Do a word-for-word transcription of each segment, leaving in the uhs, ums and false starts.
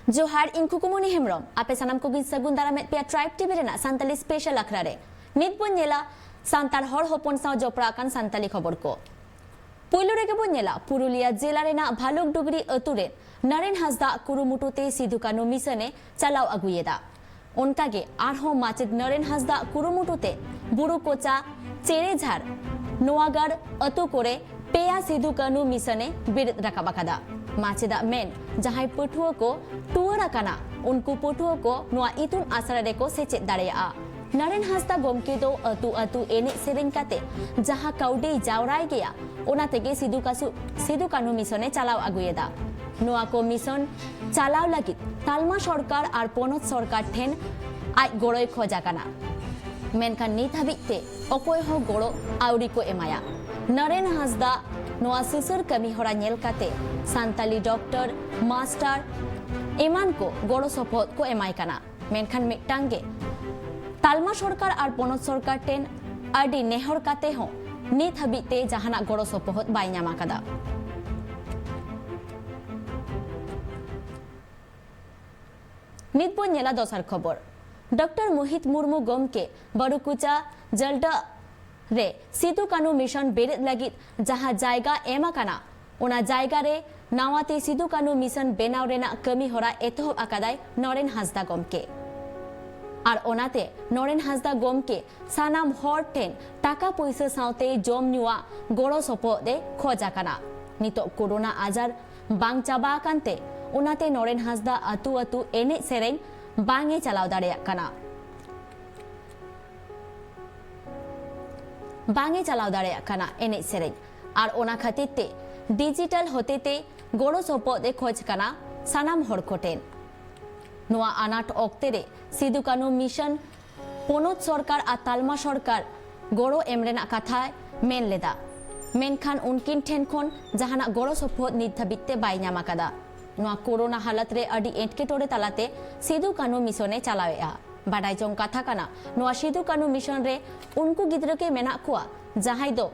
ᱡᱚᱦᱟᱨ, ᱤᱧ ᱠᱷᱩᱠᱩᱢᱚᱱᱤ ᱦᱮᱢᱵᱨᱚᱢ᱾ ᱟᱯᱮ ᱥᱟᱱᱟᱢ ᱠᱚᱜᱮᱧ ᱥᱟᱹᱜᱩᱱ ᱫᱟᱨᱟᱢᱮᱫ ᱯᱮᱭᱟ Tribe TV ᱨᱮᱱᱟᱜ ᱥᱟᱱᱛᱟᱞᱤ special ᱟᱠᱷᱲᱟ ᱨᱮ᱾ ᱱᱤᱛ ᱵᱚᱱ ᱧᱮᱞᱟ ᱥᱟᱱᱛᱟᱲ ᱦᱚᱲ ᱦᱚᱯᱚᱱ ᱥᱟᱶ ᱡᱚᱯᱲᱟᱣ ᱟᱠᱟᱱ ᱥᱟᱱᱛᱟᱞᱤ ᱠᱷᱚᱵᱚᱨ ᱠᱚ᱾ ᱯᱩᱭᱞᱩ ᱨᱮᱜᱮ ᱵᱚᱱ ᱧᱮᱞᱟ ᱯᱩᱨᱩᱞᱤᱭᱟ ᱡᱮᱞᱟ ᱨᱮᱱᱟᱜ ᱵᱷᱟᱞᱩᱠᱰᱩᱜᱽᱨᱤ ᱟᱹᱛᱩ ᱨᱮ ᱱᱟᱨᱮᱱ ᱦᱟᱸᱥᱫᱟᱜ ᱠᱩᱨᱩᱢᱩᱴᱩ ᱛᱮ ᱥᱤᱫᱩ ᱠᱟᱹᱱᱩ mission ᱮ ᱪᱟᱞᱟᱣ ᱟᱹᱜᱩᱭᱮᱫᱟ᱾ ᱚᱱᱠᱟᱜᱮ ᱟᱨᱦᱚᱸ ᱢᱟᱪᱮᱛ ᱱᱟᱨᱮᱱ ᱦᱟᱸᱥᱫᱟᱜ ᱠᱩᱨᱩᱢᱩᱴᱩ ᱛᱮ ᱵᱩᱨᱩ ᱠᱚᱪᱟ, ᱪᱮᱲᱮᱡᱷᱟᱲ, ᱱᱚᱣᱟᱜᱟᱲ ᱟᱹᱛᱩ ᱠᱚᱨᱮ ᱯᱮᱭᱟ ᱥᱤᱫᱩ ᱠᱟᱹᱱᱩ mission ᱮ ᱵᱮᱨᱮᱫ ᱨᱟᱠᱟᱵ ᱟᱠᱟᱫᱟ᱾ ᱢᱟᱪᱮᱫᱟᱜ ᱢᱮᱱ, ᱡᱟᱦᱟᱸᱭ ᱯᱟᱹᱴᱷᱩᱣᱟᱹ ᱠᱚ ᱴᱩᱣᱟᱹᱨ ᱟᱠᱟᱱᱟ, ᱩᱱᱠᱩ ᱯᱟᱹᱴᱷᱩᱣᱟᱹ ᱠᱚ ᱱᱚᱣᱟ ᱤᱛᱩᱱ ᱟᱥᱲᱟ ᱨᱮᱠᱚ ᱥᱮᱪᱮᱫ ᱫᱟᱲᱮᱭᱟᱜᱼᱟ᱾ ᱱᱟᱨᱮᱱ ᱦᱟᱸᱥᱫᱟ ᱜᱚᱢᱠᱮ ᱫᱚ ᱟᱹᱛᱩ ᱟᱹᱛᱩ ᱮᱱᱮᱡ ᱥᱮᱨᱮᱧ ᱠᱟᱛᱮ ᱡᱟᱦᱟᱸ ᱠᱟᱹᱣᱰᱤᱭ ᱡᱟᱣᱨᱟᱭ ᱜᱮᱭᱟ, ᱚᱱᱟ ᱛᱮᱜᱮ ᱥᱤᱫᱩ ᱠᱟᱹᱥᱩ-, ᱥᱤᱫᱩ ᱠᱟᱹᱱᱩ mission ᱮ ᱪᱟᱞᱟᱣ ᱟᱹᱜᱩᱭᱮᱫᱟ᱾ ᱱᱚᱣᱟ ᱠᱚ mission ᱪᱟᱞᱟᱣ ᱞᱟᱹᱜᱤᱫ ᱛᱟᱞᱢᱟ ᱥᱚᱨᱠᱟᱨ ᱟᱨ ᱯᱚᱱᱚᱛ ᱥᱚᱨᱠᱟᱨ ᱴᱷᱮᱱ ᱟᱡ ᱜᱚᱲᱚᱭ ᱠᱷᱚᱡ ᱟᱠᱟᱱᱟ᱾ ᱢᱮᱱᱠᱷᱟᱱ ᱱᱤᱛ ᱦᱟᱹᱵᱤᱡ ᱛᱮ ᱚᱠᱚᱭ ᱦᱚᱸ ᱜᱚᱲᱚ ᱟᱹᱣᱨᱤ ᱠᱚ ᱮᱢᱟᱭᱟ᱾ ᱱᱟᱨᱮᱱ ᱦᱟᱸᱥᱫᱟ ᱱᱚᱣᱟ ᱥᱩᱥᱟᱹᱨ ᱠᱟᱹᱢᱤ ᱦᱚᱨᱟ ᱧᱮᱞ ᱠᱟᱛᱮ ᱥᱟᱱᱛᱟᱞᱤ ᱰᱚᱠᱴᱚᱨ, ᱢᱟᱥᱴᱟᱨ ᱮᱢᱟᱱ ᱠᱚ ᱜᱚᱲᱚ ᱥᱚᱯᱚᱦᱚᱫ ᱠᱚ ᱮᱢᱟᱭ ᱠᱟᱱᱟ᱾ ᱢᱮᱱᱠᱷᱟᱱ ᱢᱤᱫᱴᱟᱝ ᱜᱮ ᱛᱟᱞᱢᱟ ᱥᱚᱨᱠᱟᱨ ᱟᱨ ᱯᱚᱱᱚᱛ ᱥᱚᱨᱠᱟᱨ ᱴᱷᱮᱱ ᱟᱹᱰᱤ ᱱᱮᱦᱚᱨ ᱠᱟᱛᱮ ᱦᱚᱸ ᱱᱤᱛ ᱦᱟᱹᱵᱤᱡ ᱛᱮ ᱡᱟᱦᱟᱱᱟᱜ ᱜᱚᱲᱚ ᱥᱚᱯᱚᱦᱚᱫ ᱵᱟᱭ ᱧᱟᱢ ᱟᱠᱟᱫᱟ᱾ ᱱᱤᱛ ᱵᱚᱱ ᱧᱮᱞᱟ ᱫᱚᱥᱟᱨ ᱠᱷᱚᱵᱚᱨ᱾ ᱰᱚᱠᱴᱚᱨ ᱢᱳᱦᱤᱛ ᱢᱩᱨᱢᱩ ᱜᱚᱢᱠᱮ ᱵᱟᱹᱨᱩᱠᱩᱪᱟ ᱡᱟᱞᱰᱟ ᱨᱮ ᱥᱤᱫᱩ ᱠᱟᱹᱱᱩ mission ᱵᱮᱨᱮᱫ ᱞᱟᱹᱜᱤᱫ ᱡᱟᱦᱟᱸ ᱡᱟᱭᱜᱟ ᱮᱢ ᱟᱠᱟᱱᱟ, ᱚᱱᱟ ᱡᱟᱭᱜᱟ ᱨᱮ ᱱᱟᱣᱟ ᱛᱮ ᱥᱤᱫᱩ ᱠᱟᱹᱱᱩ mission ᱵᱮᱱᱟᱣ ᱨᱮᱱᱟᱜ ᱠᱟᱹᱢᱤ ᱦᱚᱨᱟ ᱮᱛᱚᱦᱚᱵ ᱟᱠᱟᱫᱟᱭ ᱱᱚᱨᱮᱱ ᱦᱟᱸᱥᱫᱟ ᱜᱚᱢᱠᱮ᱾ ᱟᱨ ᱚᱱᱟᱛᱮ ᱱᱚᱨᱮᱱ ᱦᱟᱸᱥᱫᱟ ᱜᱚᱢᱠᱮ ᱥᱟᱱᱟᱢ ᱦᱚᱲ ᱴᱷᱮᱱ ᱴᱟᱠᱟ ᱯᱩᱭᱥᱟᱹ ᱥᱟᱶᱛᱮ ᱡᱚᱢ ᱧᱩᱣᱟᱜ ᱜᱚᱲᱚ ᱥᱚᱯᱚᱦᱚᱫ ᱮ ᱠᱷᱚᱡᱽ ᱟᱠᱟᱱᱟ᱾ ᱱᱤᱛᱚᱜ ᱠᱳᱨᱳᱱᱟ ᱟᱡᱟᱨ ᱵᱟᱝ ᱪᱟᱵᱟ ᱟᱠᱟᱱ ᱛᱮ, ᱚᱱᱟᱛᱮ ᱱᱚᱨᱮᱱ ᱦᱟᱸᱥᱫᱟ ᱟᱹᱛᱩ ᱟᱹᱛᱩ ᱮᱱᱮᱡ ᱥᱮᱨᱮᱧ ᱵᱟᱝ ᱮ ᱪᱟᱞᱟᱣ ᱫᱟᱲᱮᱭᱟᱜ ᱠᱟᱱᱟ᱾ ᱵᱟᱝ ᱮ ᱪᱟᱞᱟᱣ ᱫᱟᱲᱮᱭᱟᱜ ᱠᱟᱱᱟ ᱮᱱᱮᱡ ᱥᱮᱨᱮᱧ᱾ ᱟᱨ ᱚᱱᱟ ᱠᱷᱟᱹᱛᱤᱨ ᱛᱮ digital ᱦᱚᱛᱮᱛᱮ ᱜᱚᱲᱚ ᱥᱚᱯᱚᱦᱚᱫ ᱮ ᱠᱷᱚᱡᱽ ᱠᱟᱱᱟ ᱥᱟᱱᱟᱢ ᱦᱚᱲ ᱠᱚᱴᱷᱮᱱ᱾ ᱱᱚᱣᱟ ᱟᱱᱟᱴ ᱚᱠᱛᱮ ᱨᱮ ᱥᱤᱫᱩ ᱠᱟᱹᱱᱩ mission ᱯᱚᱱᱚᱛ ᱥᱚᱨᱠᱟᱨ ᱟᱨ ᱛᱟᱞᱢᱟ ᱥᱚᱨᱠᱟᱨ ᱜᱚᱲᱚ ᱮᱢ ᱨᱮᱱᱟᱜ ᱠᱟᱛᱷᱟᱭ ᱢᱮᱱ ᱞᱮᱫᱟ, ᱢᱮᱱᱠᱷᱟᱱ ᱩᱱᱠᱤᱱ ᱴᱷᱮᱱ ᱠᱷᱚᱱ ᱡᱟᱦᱟᱱᱟᱜ ᱜᱚᱲᱚ ᱥᱚᱯᱚᱦᱚᱫ ᱱᱤᱛ ᱫᱷᱟᱹᱵᱤᱡ ᱛᱮ ᱵᱟᱭ ᱧᱟᱢ ᱟᱠᱟᱫᱟ᱾ ᱱᱚᱣᱟ ᱠᱳᱨᱳᱱᱟ ᱦᱟᱞᱚᱛ ᱨᱮ ᱟᱹᱰᱤ ᱮᱴᱠᱮᱴᱚᱬᱮ ᱛᱟᱞᱟᱛᱮ ᱥᱤᱫᱩ ᱠᱟᱹᱱᱩ mission ᱮ ᱪᱟᱞᱟᱣᱮᱫᱼᱟ᱾ ᱵᱟᱰᱟᱭ ᱡᱚᱝ ᱠᱟᱛᱷᱟ ᱠᱟᱱᱟ, ᱱᱚᱣᱟ ᱥᱤᱫᱩ ᱠᱟᱹᱱᱩ mission ᱨᱮ ᱩᱱᱠᱩ ᱜᱤᱫᱽᱨᱟᱹ ᱜᱮ ᱢᱮᱱᱟᱜ ᱠᱚᱣᱟ, ᱡᱟᱦᱟᱸᱭ ᱫᱚ,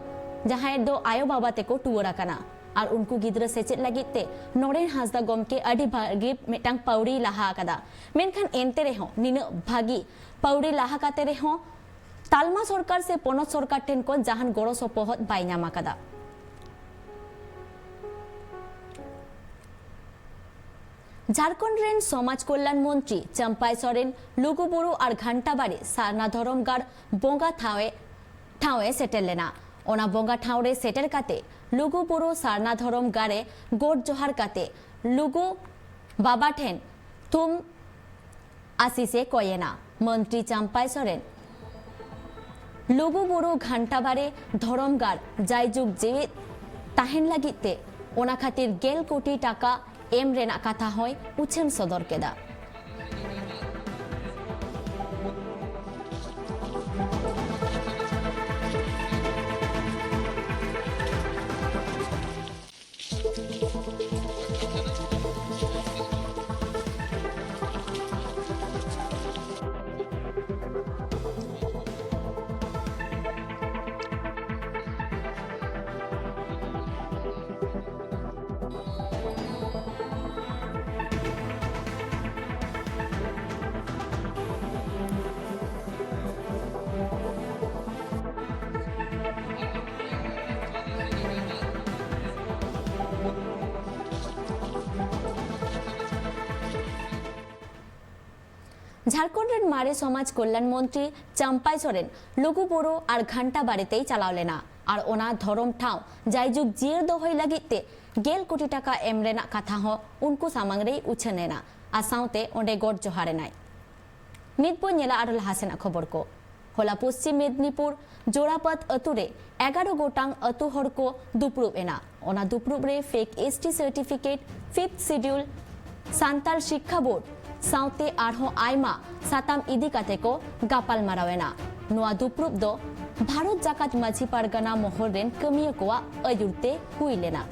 ᱡᱟᱦᱟᱸᱭ ᱫᱚ ᱟᱭᱳ ᱵᱟᱵᱟ ᱛᱮᱠᱚ ᱴᱩᱣᱟᱹᱨ ᱟᱠᱟᱱᱟ᱾ ᱟᱨ ᱩᱱᱠᱩ ᱜᱤᱫᱽᱨᱟᱹ ᱥᱮᱪᱮᱫ ᱞᱟᱹᱜᱤᱫ ᱛᱮ ᱱᱚᱨᱮᱱ ᱦᱟᱸᱥᱫᱟ ᱜᱚᱢᱠᱮ ᱟᱹᱰᱤ ᱵᱷᱟᱹᱜᱤ ᱢᱤᱫᱴᱟᱝ ᱯᱟᱹᱣᱲᱤ ᱞᱟᱦᱟ ᱟᱠᱟᱫᱟ᱾ ᱢᱮᱱᱠᱷᱟᱱ ᱮᱱᱛᱮ ᱨᱮᱦᱚᱸ ᱱᱤᱱᱟᱹᱜ ᱵᱷᱟᱹᱜᱤ ᱯᱟᱹᱣᱲᱤ ᱞᱟᱦᱟ ᱠᱟᱛᱮ ᱨᱮᱦᱚᱸ ᱛᱟᱞᱢᱟ ᱥᱚᱨᱠᱟᱨ ᱥᱮ ᱯᱚᱱᱚᱛ ᱥᱚᱨᱠᱟᱨ ᱴᱷᱮᱱ ᱠᱷᱚᱱ ᱡᱟᱦᱟᱱ ᱜᱚᱲᱚ ᱥᱚᱯᱚᱦᱚᱫ ᱵᱟᱭ ᱧᱟᱢ ᱟᱠᱟᱫᱟ᱾ ᱡᱷᱟᱲᱠᱷᱚᱸᱰ ᱨᱮᱱ ᱥᱚᱢᱟᱡᱽ ᱠᱚᱞᱭᱟᱱ ᱢᱚᱱᱛᱨᱤ ᱪᱟᱢᱯᱟᱭ ᱥᱚᱨᱮᱱ ᱞᱩᱜᱩᱵᱩᱨᱩ ᱟᱨ ᱜᱷᱟᱱᱴᱟᱵᱟᱲᱤ ᱥᱟᱨᱱᱟ ᱫᱷᱚᱨᱚᱢ ᱜᱟᱲ ᱵᱚᱸᱜᱟ ᱴᱷᱟᱶ ᱮ, ᱴᱷᱟᱶ ᱮ ᱥᱮᱴᱮᱨ ᱞᱮᱱᱟ᱾ ᱚᱱᱟ ᱵᱚᱸᱜᱟ ᱴᱷᱟᱶ ᱨᱮ ᱥᱮᱴᱮᱨ ᱠᱟᱛᱮ ᱞᱩᱜᱩᱵᱩᱨᱩ ᱥᱟᱨᱱᱟ ᱫᱷᱚᱨᱚᱢ ᱜᱟᱲ ᱮ ᱜᱚᱰ ᱡᱚᱦᱟᱨ ᱠᱟᱛᱮ ᱞᱩᱜᱩ ᱵᱟᱵᱟ ᱴᱷᱮᱱ ᱛᱷᱩᱢ ᱟᱥᱤᱥ ᱮ ᱠᱚᱭ ᱮᱱᱟ᱾ ᱢᱚᱱᱛᱨᱤ ᱪᱟᱢᱯᱟᱭ ᱥᱚᱨᱮᱱ ᱞᱩᱜᱩ ᱵᱩᱨᱩ ᱜᱷᱟᱱᱴᱟᱵᱟᱲᱮ ᱫᱷᱚᱨᱚᱢ ᱜᱟᱲ ᱡᱟᱭᱡᱩᱜᱽ ᱡᱮᱣᱮᱫ ᱛᱟᱦᱮᱱ ᱞᱟᱹᱜᱤᱫ ᱛᱮ ᱚᱱᱟ ᱠᱷᱟᱹᱛᱤᱨ ᱜᱮᱞ ᱠᱳᱴᱤ ᱴᱟᱠᱟ ᱮᱢ ᱨᱮᱱᱟᱜ ᱠᱟᱛᱷᱟ ᱦᱚᱸᱭ ᱩᱪᱷᱟᱹᱱ ᱥᱚᱫᱚᱨ ᱠᱮᱫᱟ᱾ ᱡᱷᱟᱲᱠᱷᱚᱸᱰ ᱨᱮᱱ ᱢᱟᱨᱮ ᱥᱚᱢᱟᱡᱽ ᱠᱚᱞᱭᱟᱱ ᱢᱚᱱᱛᱨᱤ ᱪᱟᱢᱯᱟᱭ ᱥᱚᱨᱮᱱ ᱞᱩᱜᱩ ᱵᱩᱨᱩ ᱟᱨ ᱜᱷᱟᱱᱴᱟ ᱵᱟᱲᱮ ᱛᱮᱭ ᱪᱟᱞᱟᱣ ᱞᱮᱱᱟ ᱟᱨ ᱚᱱᱟ ᱫᱷᱚᱨᱚᱢ ᱴᱷᱟᱶ ᱡᱟᱭᱡᱩᱜᱽ ᱡᱤᱭᱟᱹᱲ ᱫᱚᱦᱚᱭ ᱞᱟᱹᱜᱤᱫ ᱛᱮ ᱜᱮᱞ ᱠᱳᱴᱤ ᱴᱟᱠᱟ ᱮᱢ ᱨᱮᱱᱟᱜ ᱠᱟᱛᱷᱟ ᱦᱚᱸ ᱩᱱᱠᱩ ᱥᱟᱢᱟᱝ ᱨᱮᱭ ᱩᱪᱷᱟᱹᱱ ᱮᱱᱟ ᱟᱨ ᱥᱟᱶᱛᱮ ᱚᱸᱰᱮ ᱜᱚᱰ ᱡᱚᱦᱟᱨ ᱮᱱᱟᱭ᱾ ᱱᱤᱛ ᱵᱚ ᱧᱮᱞᱟ ᱟᱨᱚ ᱞᱟᱦᱟ ᱥᱮᱱᱟᱜ ᱠᱷᱚᱵᱚᱨ ᱠᱚ᱾ ᱦᱚᱞᱟ ᱯᱚᱥᱪᱤᱢ ᱢᱮᱫᱽᱱᱤᱯᱩᱨ ᱡᱳᱲᱟᱯᱟᱛ ᱟᱹᱛᱩ ᱨᱮ ᱮᱜᱟᱨᱚ ᱜᱚᱴᱟᱝ ᱟᱹᱛᱩ ᱦᱚᱲ ᱠᱚ ᱫᱩᱯᱲᱩᱵ ᱮᱱᱟ᱾ ᱚᱱᱟ ᱫᱩᱯᱲᱩᱵ ᱨᱮ fake S T certificate, fifth schedule, Santal ᱥᱤᱠᱠᱷᱟ ᱵᱳᱨᱰ ᱥᱟᱶᱛᱮ ᱟᱨᱦᱚᱸ ᱟᱭᱢᱟ ᱥᱟᱛᱟᱢ ᱤᱫᱤ ᱠᱟᱛᱮ ᱠᱚ ᱜᱟᱯᱟᱞ ᱢᱟᱨᱟᱣ ᱮᱱᱟ᱾ ᱱᱚᱣᱟ ᱫᱩᱯᱲᱩᱵ ᱫᱚ ᱵᱷᱟᱨᱚᱛ ᱡᱟᱠᱟᱛ ᱢᱟᱹᱡᱷᱤ ᱯᱟᱨᱜᱟᱱᱟ ᱢᱚᱦᱚᱞ ᱨᱮᱱ ᱠᱟᱹᱢᱤᱭᱟᱹ ᱠᱚᱣᱟᱜ ᱟᱹᱭᱩᱨ ᱛᱮ ᱦᱩᱭ ᱞᱮᱱᱟ᱾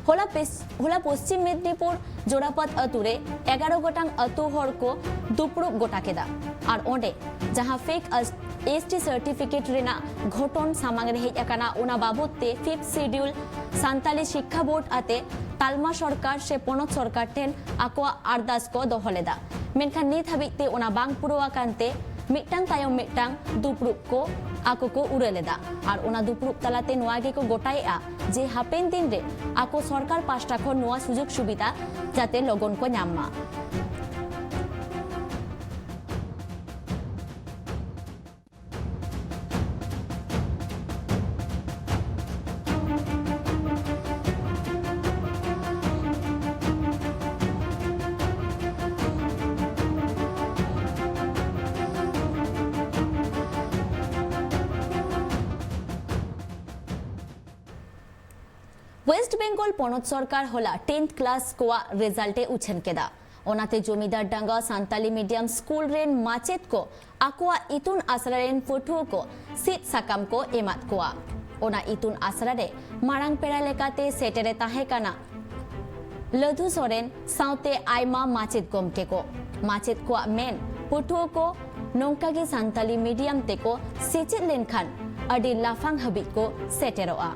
ᱦᱚᱞᱟ ᱯᱮᱥ-, ᱦᱚᱞᱟ ᱯᱚᱥᱪᱤᱢ ᱢᱮᱫᱽᱱᱤᱯᱩᱨ ᱡᱳᱲᱟᱯᱟᱛ ᱟᱹᱛᱩ ᱨᱮ ᱮᱜᱟᱨᱚ ᱜᱚᱴᱟᱝ ᱟᱹᱛᱩ ᱦᱚᱲ ᱠᱚ ᱫᱩᱯᱲᱩᱵ ᱜᱚᱴᱟ ᱠᱮᱫᱟ᱾ ᱟᱨ ᱚᱸᱰᱮ ᱡᱟᱦᱟᱸ fake S-, S T certificate ᱨᱮᱱᱟᱜ ᱜᱷᱚᱴᱚᱱ ᱥᱟᱢᱟᱝ ᱨᱮ ᱦᱮᱡ ᱟᱠᱟᱱᱟ, ᱚᱱᱟ ᱵᱟᱵᱚᱛ ᱛᱮ Fifth Schedule ᱥᱟᱱᱛᱟᱞᱤ ᱥᱤᱠᱠᱷᱟ ᱵᱳᱨᱰ ᱟᱛᱮ ᱛᱟᱞᱢᱟ ᱥᱚᱨᱠᱟᱨ ᱥᱮ ᱯᱚᱱᱚᱛ ᱥᱚᱨᱠᱟᱨ ᱴᱷᱮᱱ ᱟᱠᱚᱣᱟᱜ ᱟᱨᱫᱟᱥ ᱠᱚ ᱫᱚᱦᱚ ᱞᱮᱫᱟ᱾ ᱢᱮᱱᱠᱷᱟᱱ ᱱᱤᱛ ᱦᱟᱹᱵᱤᱡ ᱛᱮ ᱚᱱᱟ ᱵᱟᱝ ᱯᱩᱨᱟᱹᱣ ᱟᱠᱟᱱ ᱛᱮ ᱢᱤᱫᱴᱟᱝ ᱛᱟᱭᱚᱢ ᱢᱤᱫᱴᱟᱝ ᱫᱩᱯᱲᱩᱵ ᱠᱚ ᱟᱠᱚ ᱠᱚ ᱩᱨᱟᱹ ᱞᱮᱫᱟ᱾ ᱟᱨ ᱚᱱᱟ ᱫᱩᱯᱲᱩᱵ ᱛᱟᱞᱟᱛᱮ ᱱᱚᱣᱟ ᱜᱮᱠᱚ ᱜᱚᱴᱟᱭᱮᱫᱼᱟ ᱡᱮ ᱦᱟᱯᱮᱱ ᱫᱤᱱ ᱨᱮ ᱟᱠᱚ ᱥᱚᱨᱠᱟᱨ ᱯᱟᱦᱴᱟ ᱠᱷᱚᱱ ᱱᱚᱣᱟ ᱥᱩᱡᱳᱜᱽ ᱥᱩᱵᱤᱫᱷᱟ ᱡᱟᱛᱮ ᱞᱚᱜᱚᱱ ᱠᱚ ᱧᱟᱢ ᱢᱟ᱾ ᱳᱭᱮᱥᱴ ᱵᱮᱝᱜᱚᱞ ᱯᱚᱱᱚᱛ ᱥᱚᱨᱠᱟᱨ ᱦᱚᱞᱟ tenth class ᱠᱚᱣᱟᱜ result ᱮ ᱩᱪᱷᱟᱹᱱ ᱠᱮᱫᱟ᱾ ᱚᱱᱟᱛᱮ ᱡᱚᱢᱤᱫᱟᱨ ᱰᱟᱸᱜᱟ ᱥᱟᱱᱛᱟᱞᱤ medium school ᱨᱮᱱ ᱢᱟᱪᱮᱫ ᱠᱚ ᱟᱠᱚᱣᱟᱜ ᱤᱛᱩᱱ ᱟᱥᱲᱟ ᱨᱮᱱ ᱯᱟᱹᱴᱷᱩᱣᱟᱹ ᱠᱚ ᱥᱤᱫ ᱥᱟᱠᱟᱢ ᱠᱚ ᱮᱢᱟᱫ ᱠᱚᱣᱟ᱾ ᱚᱱᱟ ᱤᱛᱩᱱ ᱟᱥᱲᱟ ᱨᱮ ᱢᱟᱨᱟᱝ ᱯᱮᱲᱟ ᱞᱮᱠᱟᱛᱮ ᱥᱮᱴᱮᱨᱮ ᱛᱟᱦᱮᱸ ᱠᱟᱱᱟ ᱞᱟᱹᱫᱷᱩ ᱥᱚᱨᱮᱱ ᱥᱟᱶᱛᱮ ᱟᱭᱢᱟ ᱢᱟᱪᱮᱫ ᱜᱚᱢᱠᱮ ᱠᱚ᱾ ᱢᱟᱪᱮᱫ ᱠᱚᱣᱟᱜ ᱢᱮᱱ, ᱯᱟᱹᱴᱷᱩᱣᱟᱹ ᱠᱚ ᱱᱚᱝᱠᱟ ᱜᱮ ᱥᱟᱱᱛᱟᱞᱤ medium ᱛᱮᱠᱚ ᱥᱮᱪᱮᱫ ᱞᱮᱱᱠᱷᱟᱱ ᱟᱹᱰᱤ ᱞᱟᱯᱷᱟᱝ ᱦᱟᱹᱵᱤᱡ ᱠᱚ ᱥᱮᱴᱮᱨᱚᱜᱼᱟ᱾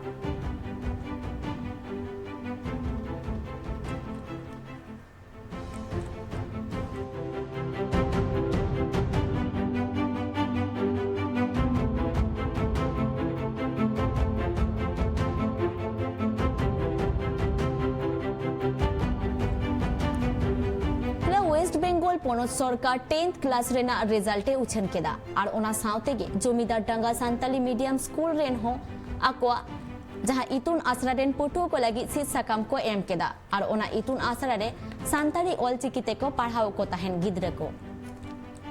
ᱦᱚᱞᱟ ᱳᱭᱮᱥᱴ ᱵᱮᱝᱜᱚᱞ ᱯᱚᱱᱚᱛ ᱥᱚᱨᱠᱟᱨ tenth class ᱨᱮᱱᱟᱜ result ᱮ ᱩᱪᱷᱟᱹᱱ ᱠᱮᱫᱟ᱾ ᱟᱨ ᱚᱱᱟ ᱥᱟᱶ ᱛᱮᱜᱮ ᱡᱚᱢᱤᱫᱟᱨ ᱰᱟᱸᱜᱟ ᱥᱟᱱᱛᱟᱞᱤ medium school ᱨᱮᱱ ᱦᱚᱸ ᱟᱠᱚᱣᱟᱜ ᱡᱟᱦᱟᱸ ᱤᱛᱩᱱ ᱟᱥᱲᱟ ᱨᱮᱱ ᱯᱟᱹᱴᱷᱩᱣᱟᱹ ᱠᱚ ᱞᱟᱹᱜᱤᱫ ᱥᱤᱫ ᱥᱟᱠᱟᱢ ᱠᱚ ᱮᱢ ᱠᱮᱫᱟ᱾ ᱟᱨ ᱚᱱᱟ ᱤᱛᱩᱱ ᱟᱥᱲᱟ ᱨᱮ ᱥᱟᱱᱛᱟᱲᱤ ᱚᱞᱪᱤᱠᱤ ᱛᱮᱠᱚ ᱯᱟᱲᱦᱟᱣ ᱠᱚ ᱛᱟᱦᱮᱱ ᱜᱤᱫᱽᱨᱟᱹ ᱠᱚ᱾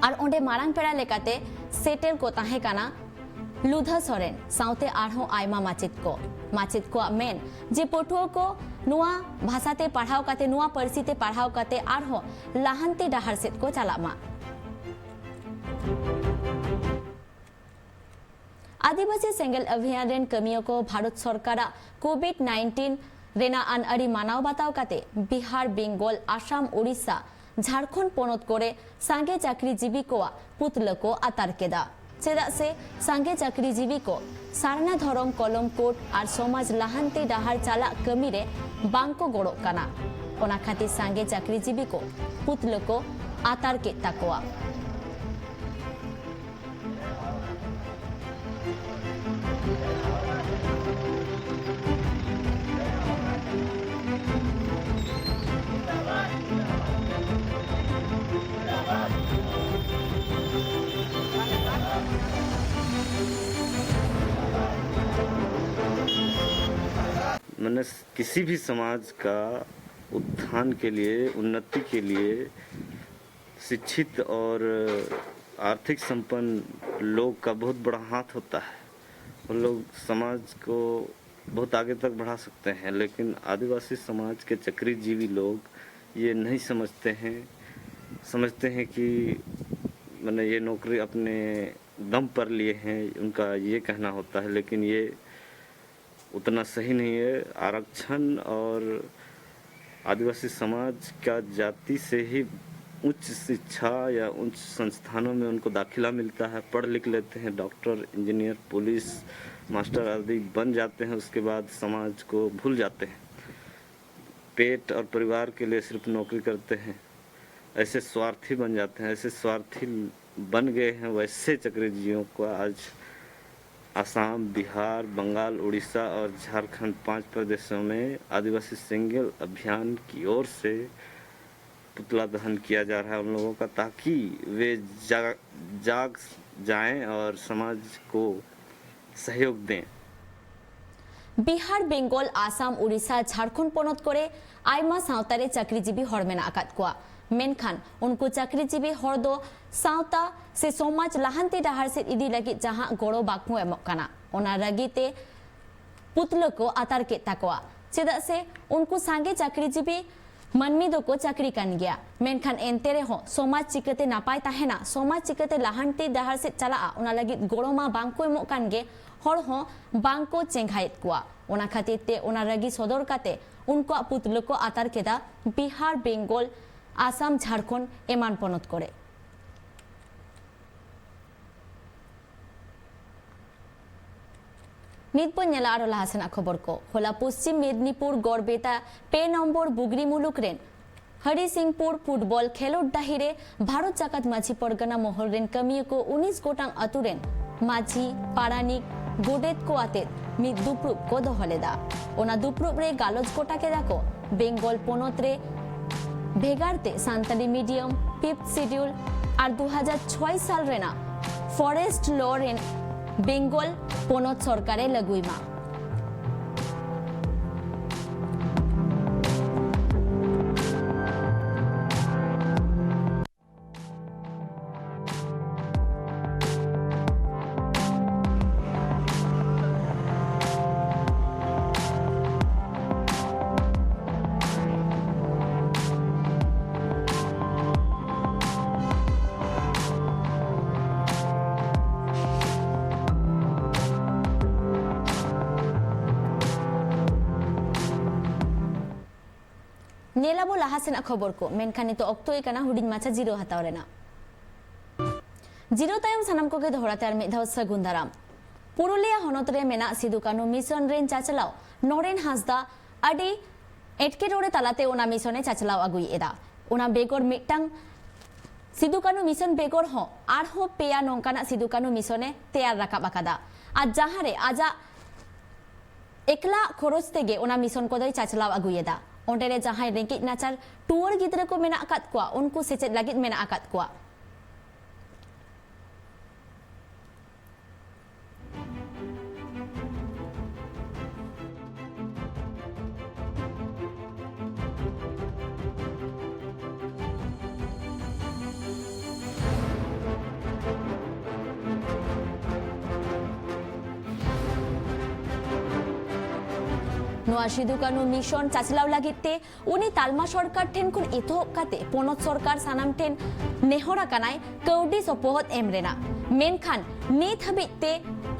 ᱟᱨ ᱚᱸᱰᱮ ᱢᱟᱨᱟᱝ ᱯᱮᱲᱟ ᱞᱮᱠᱟᱛᱮ ᱥᱮᱴᱮᱨ ᱠᱚ ᱛᱟᱦᱮᱸ ᱠᱟᱱᱟ ᱞᱩᱫᱷᱟ ᱥᱚᱨᱮᱱ ᱥᱟᱶᱛᱮ ᱟᱨᱦᱚᱸ ᱟᱭᱢᱟ ᱢᱟᱪᱮᱫ ᱠᱚ᱾ ᱢᱟᱪᱮᱫ ᱠᱚᱣᱟᱜ ᱢᱮᱱ ᱡᱮ ᱯᱟᱹᱴᱷᱩᱣᱟᱹ ᱠᱚ ᱱᱚᱣᱟ ᱵᱷᱟᱥᱟ ᱛᱮ ᱯᱟᱲᱦᱟᱣ ᱠᱟᱛᱮ, ᱱᱚᱣᱟ ᱯᱟᱹᱨᱥᱤ ᱛᱮ ᱯᱟᱲᱦᱟᱣ ᱠᱟᱛᱮ ᱟᱨᱦᱚᱸ ᱞᱟᱦᱟᱱᱛᱤ ᱰᱟᱦᱟᱨ ᱥᱮᱫ ᱠᱚ ᱪᱟᱞᱟᱜ ᱢᱟ᱾ ᱟᱹᱫᱤᱵᱟᱹᱥᱤ ᱥᱮᱸᱜᱮᱞ ᱚᱵᱷᱤᱭᱟᱱ ᱨᱮᱱ ᱠᱟᱹᱢᱤᱭᱟᱹ ᱠᱚ ᱵᱷᱟᱨᱚᱛ ᱥᱚᱨᱠᱟᱨᱟᱜ COVID nineteen ᱨᱮᱱᱟᱜ ᱟᱹᱱ ᱟᱹᱨᱤ ᱢᱟᱱᱟᱣ ᱵᱟᱛᱟᱣ ᱠᱟᱛᱮ ᱵᱤᱦᱟᱨ, ᱵᱮᱝᱜᱚᱞ, ᱟᱥᱟᱢ, ᱳᱰᱤᱥᱟ, ᱡᱷᱟᱲᱠᱷᱚᱸᱰ ᱯᱚᱱᱚᱛ ᱠᱚᱨᱮ ᱥᱟᱸᱜᱮ ᱪᱟᱹᱠᱨᱤᱡᱤᱵᱤ ᱠᱚᱣᱟᱜ ᱯᱩᱛᱞᱟᱹ ᱠᱚ ᱟᱛᱟᱨ ᱠᱮᱫᱟ᱾ ᱪᱮᱫᱟᱜ ᱥᱮ ᱥᱟᱸᱜᱮ ᱪᱟᱹᱠᱨᱤᱡᱤᱵᱤ ᱠᱚ ᱥᱟᱨᱱᱟ ᱫᱷᱚᱨᱚᱢ ᱠᱚᱞᱚᱢ ᱠᱳᱰ ᱟᱨ ᱥᱚᱢᱟᱡᱽ ᱞᱟᱦᱟᱱᱛᱤ ᱰᱟᱦᱟᱨ ᱪᱟᱞᱟᱜ ᱠᱟᱹᱢᱤ ᱨᱮ ᱵᱟᱝ ᱠᱚ ᱜᱚᱲᱚᱜ ᱠᱟᱱᱟ᱾ ᱚᱱᱟ ᱠᱷᱟᱹᱛᱤᱨ ᱥᱟᱸᱜᱮ ᱪᱟᱹᱠᱨᱤᱡᱤᱵᱤ ᱠᱚ ᱯᱩᱛᱞᱟᱹ ᱠᱚ ᱟᱛᱟᱨ ᱠᱮᱫ ᱛᱟᱠᱚᱣᱟ᱾ मैंने किसी भी समाज का उत्थान के लिए, उन्नति के लिए शिक्षित और आर्थिक संपन्न लोग का बहुत बड़ा हाथ होता है। उन लोग समाज को बहुत आगे तक बढ़ा सकते हैं, लेकिन आदिवासी समाज के चक्रीजीवी लोग ये नहीं समझते हैं। समझते हैं कि मैंने ये नौकरी अपने दम पर लिए हैं, उनका ये कहना होता है, लेकिन ये उतना सही नहीं है। आरक्षण और आदिवासी समाज का जाति से ही उच्च शिक्षा या उच्च संस्थानों में उनको दाखिला मिलता है, पढ़ लिख लेते हैं, डॉक्टर, इंजीनियर, पुलिस, मास्टर आदि बन जाते हैं, उसके बाद समाज को भूल जाते हैं। पेट और परिवार के लिए सिर्फ नौकरी करते हैं, ऐसे स्वार्थी बन जाते हैं, ऐसे स्वार्थी बन गए हैं। वैसे चक्रीजीवियों को आज आसाम, बिहार, बंगाल, उड़ीसा और झारखंड, पांच प्रदेशों में आदिवासी सिंगल अभियान की ओर से पुतला दहन किया जा रहा है उन लोगों का, ताकि वे जा, जाग जाएं और समाज को सहयोग दें। ᱵᱤᱦᱟᱨ, ᱵᱮᱝᱜᱚᱞ, ᱟᱥᱟᱢ, ᱩᱲᱤᱥᱥᱟ, ᱡᱷᱟᱲᱠᱷᱚᱸᱰ ᱯᱚᱱᱚᱛ ᱠᱚᱨᱮ ᱟᱭᱢᱟ ᱥᱟᱶᱛᱟ ᱨᱮ ᱪᱟᱹᱠᱨᱤᱡᱤᱵᱤ ᱦᱚᱲ ᱢᱮᱱᱟᱜ ᱟᱠᱟᱫ ᱠᱚᱣᱟ᱾ ᱢᱮᱱᱠᱷᱟᱱ ᱩᱱᱠᱩ ᱪᱟᱹᱠᱨᱤᱡᱤᱵᱤ ᱦᱚᱲ ᱫᱚ ᱥᱟᱶᱛᱟ ᱥᱮ ᱥᱚᱢᱟᱡᱽ ᱞᱟᱦᱟᱱᱛᱤ ᱰᱟᱦᱟᱨ ᱥᱮᱫ ᱤᱫᱤ ᱞᱟᱹᱜᱤᱫ ᱡᱟᱦᱟᱸ ᱜᱚᱲᱚ ᱵᱟᱠᱚ ᱮᱢᱚᱜ ᱠᱟᱱᱟ, ᱚᱱᱟ ᱨᱟᱹᱜᱤ ᱛᱮ ᱯᱩᱛᱞᱟᱹ ᱠᱚ ᱟᱛᱟᱨ ᱠᱮᱫ ᱛᱟᱠᱚᱣᱟ᱾ ᱪᱮᱫᱟᱜ ᱥᱮ ᱩᱱᱠᱩ ᱥᱟᱸᱜᱮ ᱪᱟᱹᱠᱨᱤᱡᱤᱵᱤ ᱢᱟᱹᱱᱢᱤ ᱫᱚᱠᱚ ᱪᱟᱹᱠᱨᱤ ᱠᱟᱱ ᱜᱮᱭᱟ, ᱢᱮᱱᱠᱷᱟᱱ ᱮᱱᱛᱮ ᱨᱮᱦᱚᱸ ᱥᱚᱢᱟᱡᱽ ᱪᱤᱠᱟᱹᱛᱮ ᱱᱟᱯᱟᱭ ᱛᱟᱦᱮᱱᱟ, ᱥᱚᱢᱟᱡᱽ ᱪᱤᱠᱟᱹᱛᱮ ᱞᱟᱦᱟᱱᱛᱤ ᱰᱟᱦᱟᱨ ᱥᱮᱫ ᱪᱟᱞᱟᱜᱼᱟ, ᱚᱱᱟ ᱞᱟᱹᱜᱤᱫ ᱜᱚᱲᱚ ᱢᱟ ᱵᱟᱝ ᱠᱚ ᱮᱢᱚᱜ ᱠᱟᱱ ᱜᱮ, ᱦᱚᱲ ᱦᱚᱸ ᱵᱟᱝ ᱠᱚ ᱪᱮᱸᱜᱷᱟᱭᱮᱫ ᱠᱚᱣᱟ᱾ ᱚᱱᱟ ᱠᱷᱟᱹᱛᱤᱨ ᱛᱮ ᱚᱱᱟ ᱨᱟᱹᱜᱤ ᱥᱚᱫᱚᱨ ᱠᱟᱛᱮ ᱩᱱᱠᱩᱣᱟᱜ ᱯᱩᱛᱞᱟᱹ ᱠᱚ ᱟᱛᱟᱨ ᱠᱮᱫᱟ ᱵᱤᱦᱟᱨ, ᱵᱮᱝᱜᱚᱞ, ᱟᱥᱟᱢ, ᱡᱷᱟᱲᱠᱷᱚᱸᱰ ᱮᱢᱟᱱ ᱯᱚᱱᱚᱛ ᱠᱚᱨᱮ᱾ ᱱᱤᱛ ᱵᱚᱱ ᱧᱮᱞᱟ ᱟᱨᱚ ᱞᱟᱦᱟ ᱥᱮᱱᱟᱜ ᱠᱷᱚᱵᱚᱨ ᱠᱚ᱾ ᱦᱚᱞᱟ ᱯᱚᱥᱪᱤᱢ ᱢᱮᱫᱽᱱᱤᱯᱩᱨ ᱜᱚᱲᱵᱮᱛᱟ ᱯᱮ ᱱᱚᱢᱵᱚᱨ ᱵᱩᱜᱽᱨᱤ ᱢᱩᱞᱩᱠ ᱨᱮᱱ ᱦᱚᱨᱤᱥᱤᱝᱯᱩᱨ ᱯᱷᱩᱴᱵᱚᱞ ᱠᱷᱮᱞᱳᱰ ᱰᱟᱹᱦᱤ ᱨᱮ ᱵᱷᱟᱨᱚᱛ ᱡᱟᱠᱟᱛ ᱢᱟᱹᱡᱷᱤ ᱯᱚᱨᱜᱟᱱᱟ ᱢᱚᱦᱚᱞ ᱨᱮᱱ ᱠᱟᱹᱢᱤᱭᱟᱹ ᱠᱚ ᱩᱱᱤᱥ ᱜᱚᱴᱟᱝ ᱟᱹᱛᱩ ᱨᱮᱱ ᱢᱟᱹᱡᱷᱤ, ᱯᱟᱨᱟᱱᱤᱠ, ᱜᱚᱰᱮᱛ ᱠᱚ ᱟᱛᱮᱫ ᱢᱤᱫ ᱫᱩᱯᱲᱩᱵ ᱠᱚ ᱫᱚᱦᱚ ᱞᱮᱫᱟ᱾ ᱚᱱᱟ ᱫᱩᱯᱲᱩᱵ ᱨᱮ ᱜᱟᱞᱚᱪ ᱜᱚᱴᱟ ᱠᱮᱫᱟ ᱠᱚ ᱵᱮᱝᱜᱚᱞ ᱯᱚᱱᱚᱛ ᱨᱮ ᱵᱷᱮᱜᱟᱨ ᱛᱮ ᱥᱟᱱᱛᱟᱲᱤ ᱢᱤᱰᱤᱭᱟᱢ, ᱯᱷᱤᱯᱛᱷ ᱥᱤᱰᱤᱭᱩᱞ ᱟᱨ ᱫᱩ ᱦᱟᱡᱟᱨ ᱪᱷᱚᱭ ᱥᱟᱞ ᱨᱮᱱᱟᱜ ᱯᱷᱚᱨᱮᱥᱴ ᱞᱚ ᱨᱮᱱ ᱵᱮᱝᱜᱚᱞ ᱯᱚᱱᱚᱛ ᱥᱚᱨᱠᱟᱨᱮ ᱞᱟᱹᱜᱩᱭ ᱢᱟ᱾ ᱧᱮᱞ ᱟᱵᱚ ᱞᱟᱦᱟ ᱥᱮᱱᱟᱜ ᱠᱷᱚᱵᱚᱨ ᱠᱚ, ᱢᱮᱱᱠᱷᱟᱱ ᱱᱤᱛᱚᱜ ᱚᱠᱛᱚ ᱦᱩᱭ ᱠᱟᱱᱟ ᱦᱩᱰᱤᱧ ᱢᱟᱪᱷᱟ ᱡᱤᱨᱟᱹᱣ ᱦᱟᱛᱟᱣ ᱨᱮᱱᱟᱜ᱾ ᱡᱤᱨᱟᱹᱣ ᱛᱟᱭᱚᱢ ᱥᱟᱱᱟᱢ ᱠᱚᱜᱮ ᱫᱚᱦᱲᱟ ᱛᱮ ᱟᱨ ᱢᱤᱫ ᱫᱷᱟᱣ ᱥᱟᱹᱜᱩᱱ ᱫᱟᱨᱟᱢ᱾ ᱯᱩᱨᱩᱞᱤᱭᱟᱹ ᱦᱚᱱᱚᱛ ᱨᱮ ᱢᱮᱱᱟᱜ ᱥᱤᱫᱩ ᱠᱟᱹᱱᱦᱩ ᱢᱤᱥᱚᱱ ᱨᱮᱱ ᱪᱟᱪᱞᱟᱣ ᱱᱚᱨᱮᱱ ᱦᱟᱸᱥᱫᱟ ᱟᱹᱰᱤ ᱮᱴᱠᱮᱴᱚᱬᱮ ᱛᱟᱞᱟᱛᱮ ᱚᱱᱟ ᱢᱤᱥᱚᱱ ᱮ ᱪᱟᱪᱞᱟᱣ ᱟᱹᱜᱩᱭᱮᱫᱟ᱾ ᱚᱱᱟ ᱵᱮᱜᱚᱨ ᱢᱤᱫᱴᱟᱝ ᱥᱤᱫᱩ ᱠᱟᱹᱱᱦᱩ ᱢᱤᱥᱚᱱ ᱵᱮᱜᱚᱨ ᱦᱚᱸ ᱟᱨᱦᱚᱸ ᱯᱮᱭᱟ ᱱᱚᱝᱠᱟᱱᱟᱜ ᱥᱤᱫᱩ ᱠᱟᱹᱱᱦᱩ ᱢᱤᱥᱚᱱ ᱮ ᱛᱮᱭᱟᱨ ᱨᱟᱠᱟᱵ ᱟᱠᱟᱫᱟ᱾ ᱟᱨ ᱡᱟᱦᱟᱸ ᱨᱮ ᱟᱡᱟᱜ ᱮᱠᱞᱟ ᱠᱷᱚᱨᱚᱪ ᱛᱮᱜᱮ ᱚᱱᱟ ᱢᱤᱥᱚᱱ ᱠᱚᱫᱚᱭ ᱪᱟᱪᱞᱟᱣ ᱟᱹᱜᱩᱭᱮᱫᱟ᱾ ᱚᱸᱰᱮ ᱨᱮ ᱡᱟᱦᱟᱸᱭ ᱨᱮᱸᱜᱮᱡ ᱱᱟᱪᱟᱨ ᱴᱩᱣᱟᱹᱨ ᱜᱤᱫᱽᱨᱟᱹ ᱠᱚ ᱢᱮᱱᱟᱜ ᱟᱠᱟᱫ ᱠᱚᱣᱟ, ᱩᱱᱠᱩ ᱥᱮᱪᱮᱫ ᱞᱟᱹᱜᱤᱫ ᱢᱮᱱᱟᱜ ᱟᱠᱟᱫ ᱠᱚᱣᱟ᱾ ᱱᱚᱣᱟ ᱥᱤᱫᱩ ᱠᱟᱹᱱᱦᱩ ᱢᱤᱥᱚᱱ ᱪᱟᱪᱞᱟᱣ ᱞᱟᱹᱜᱤᱫ ᱛᱮ ᱩᱱᱤ ᱛᱟᱞᱢᱟ ᱥᱚᱨᱠᱟᱨ ᱴᱷᱮᱱ ᱠᱷᱚᱱ ᱮᱛᱚᱦᱚᱵ ᱠᱟᱛᱮ ᱯᱚᱱᱚᱛ ᱥᱚᱨᱠᱟᱨ ᱥᱟᱱᱟᱢ ᱴᱷᱮᱱ ᱱᱮᱦᱚᱨ ᱟᱠᱟᱱᱟᱭ ᱠᱟᱹᱣᱰᱤ ᱥᱚᱯᱚᱦᱚᱫ ᱮᱢ ᱨᱮᱱᱟᱜ᱾ ᱢᱮᱱᱠᱷᱟᱱ ᱱᱤᱛ ᱦᱟᱹᱵᱤᱡ ᱛᱮ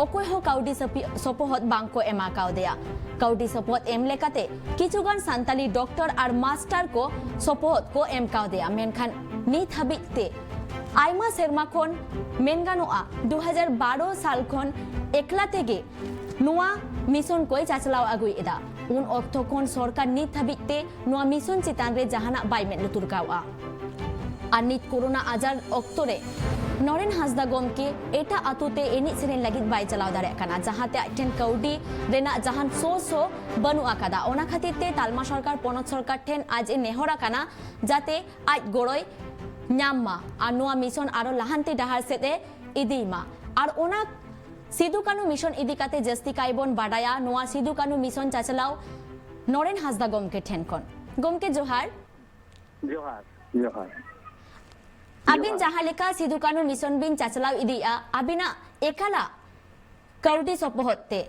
ᱚᱠᱚᱭ ᱦᱚᱸ ᱠᱟᱹᱣᱰᱤ ᱥᱟᱯᱤ-, ᱥᱚᱯᱚᱦᱚᱫ ᱵᱟᱝ ᱠᱚ ᱮᱢᱟ ᱠᱟᱣᱫᱮᱭᱟ᱾ ᱠᱟᱹᱣᱰᱤ ᱥᱚᱯᱚᱦᱚᱫ ᱮᱢ ᱞᱮᱠᱟᱛᱮ ᱠᱤᱪᱷᱩ ᱜᱟᱱ ᱥᱟᱱᱛᱟᱞᱤ ᱰᱚᱠᱴᱚᱨ ᱟᱨ ᱢᱟᱥᱴᱟᱨ ᱠᱚ ᱥᱚᱯᱚᱦᱚᱫ ᱠᱚ ᱮᱢ ᱠᱟᱣᱫᱮᱭᱟ, ᱢᱮᱱᱠᱷᱟᱱ ᱱᱤᱛ ᱦᱟᱹᱵᱤᱡ ᱛᱮ ᱟᱭᱢᱟ ᱥᱮᱨᱢᱟ ᱠᱷᱚᱱ, ᱢᱮᱱ ᱜᱟᱱᱚᱜᱼᱟ, ᱫᱩ ᱦᱟᱡᱟᱨ ᱵᱟᱨᱚ ᱥᱟᱞ ᱠᱷᱚᱱ ᱮᱠᱞᱟ ᱛᱮᱜᱮ ᱱᱚᱣᱟ ᱢᱤᱥᱚᱱ ᱠᱚᱭ ᱪᱟᱪᱞᱟᱣ ᱟᱹᱜᱩᱭᱮᱫᱟ᱾ ᱩᱱ ᱚᱠᱛᱚ ᱠᱷᱚᱱ ᱥᱚᱨᱠᱟᱨ ᱱᱤᱛ ᱦᱟᱹᱵᱤᱡ ᱛᱮ ᱱᱚᱣᱟ ᱢᱤᱥᱚᱱ ᱪᱮᱛᱟᱱ ᱨᱮ ᱡᱟᱦᱟᱱᱟᱜ ᱵᱟᱭ ᱢᱮᱫ ᱞᱩᱛᱩᱨ ᱠᱟᱣᱜᱼᱟ᱾ ᱟᱨ ᱱᱤᱛ ᱠᱳᱨᱳᱱᱟ ᱟᱡᱟᱨ ᱚᱠᱛᱚ ᱨᱮ ᱱᱚᱨᱮᱱ ᱦᱟᱸᱥᱫᱟ ᱜᱚᱢᱠᱮ ᱮᱴᱟᱜ ᱟᱛᱳ ᱛᱮ ᱮᱱᱮᱡ ᱥᱮᱨᱮᱧ ᱞᱟᱹᱜᱤᱫ ᱵᱟᱭ ᱪᱟᱞᱟᱣ ᱫᱟᱲᱮᱭᱟᱜ ᱠᱟᱱᱟ, ᱡᱟᱦᱟᱸᱛᱮ ᱟᱡ ᱴᱷᱮᱱ ᱠᱟᱹᱣᱰᱤ ᱨᱮᱱᱟᱜ ᱡᱟᱦᱟᱱ ᱥᱳᱨᱥ ᱦᱚᱸ ᱵᱟᱹᱱᱩᱜ ᱟᱠᱟᱫᱟ᱾ ᱚᱱᱟ ᱠᱷᱟᱹᱛᱤᱨ ᱛᱮ ᱛᱟᱞᱢᱟ ᱥᱚᱨᱠᱟᱨ, ᱯᱚᱱᱚᱛ ᱥᱚᱨᱠᱟᱨ ᱴᱷᱮᱱ ᱟᱡ ᱮ ᱱᱮᱦᱚᱨ ᱟᱠᱟᱱᱟ, ᱡᱟᱛᱮ ᱟᱡ ᱜᱚᱲᱚᱭ ᱧᱟᱢ ᱢᱟ ᱟᱨ ᱱᱚᱣᱟ ᱢᱤᱥᱚᱱ ᱟᱨᱚ ᱞᱟᱦᱟᱱᱛᱤ ᱰᱟᱦᱟᱨ ᱥᱮᱫ ᱮ ᱤᱫᱤᱭ ᱢᱟ᱾ ᱟᱨ ᱚᱱᱟ ᱥᱤᱫᱩ ᱠᱟᱹᱱᱦᱩ ᱢᱤᱥᱚᱱ ᱤᱫᱤ ᱠᱟᱛᱮ ᱡᱟᱹᱥᱛᱤ ᱠᱟᱭ ᱵᱚᱱ ᱵᱟᱰᱟᱭᱟ ᱱᱚᱣᱟ ᱥᱤᱫᱩ ᱠᱟᱹᱱᱦᱩ ᱢᱤᱥᱚᱱ ᱪᱟᱪᱞᱟᱣ ᱱᱚᱨᱮᱱ ᱦᱟᱸᱥᱫᱟ ᱜᱚᱢᱠᱮ ᱴᱷᱮᱱ ᱠᱷᱚᱱ᱾ ᱜᱚᱢᱠᱮ, ᱡᱚᱦᱟᱨ᱾ ᱡᱚᱦᱟᱨ, ᱡᱚᱦᱟᱨ᱾ ᱟᱹᱵᱤᱱ ᱡᱚᱦᱟᱨ᱾ ᱡᱟᱦᱟᱸ ᱞᱮᱠᱟ ᱥᱤᱫᱩ ᱠᱟᱹᱱᱦᱩ ᱢᱤᱥᱚᱱ ᱵᱤᱱ ᱪᱟᱪᱞᱟᱣ ᱤᱫᱤᱭᱮᱫᱼᱟ, ᱟᱹᱵᱤᱱᱟᱜ ᱮᱠᱟᱞᱟᱜ ᱠᱟᱹᱣᱰᱤ ᱥᱚᱯᱚᱦᱚᱫ ᱛᱮ,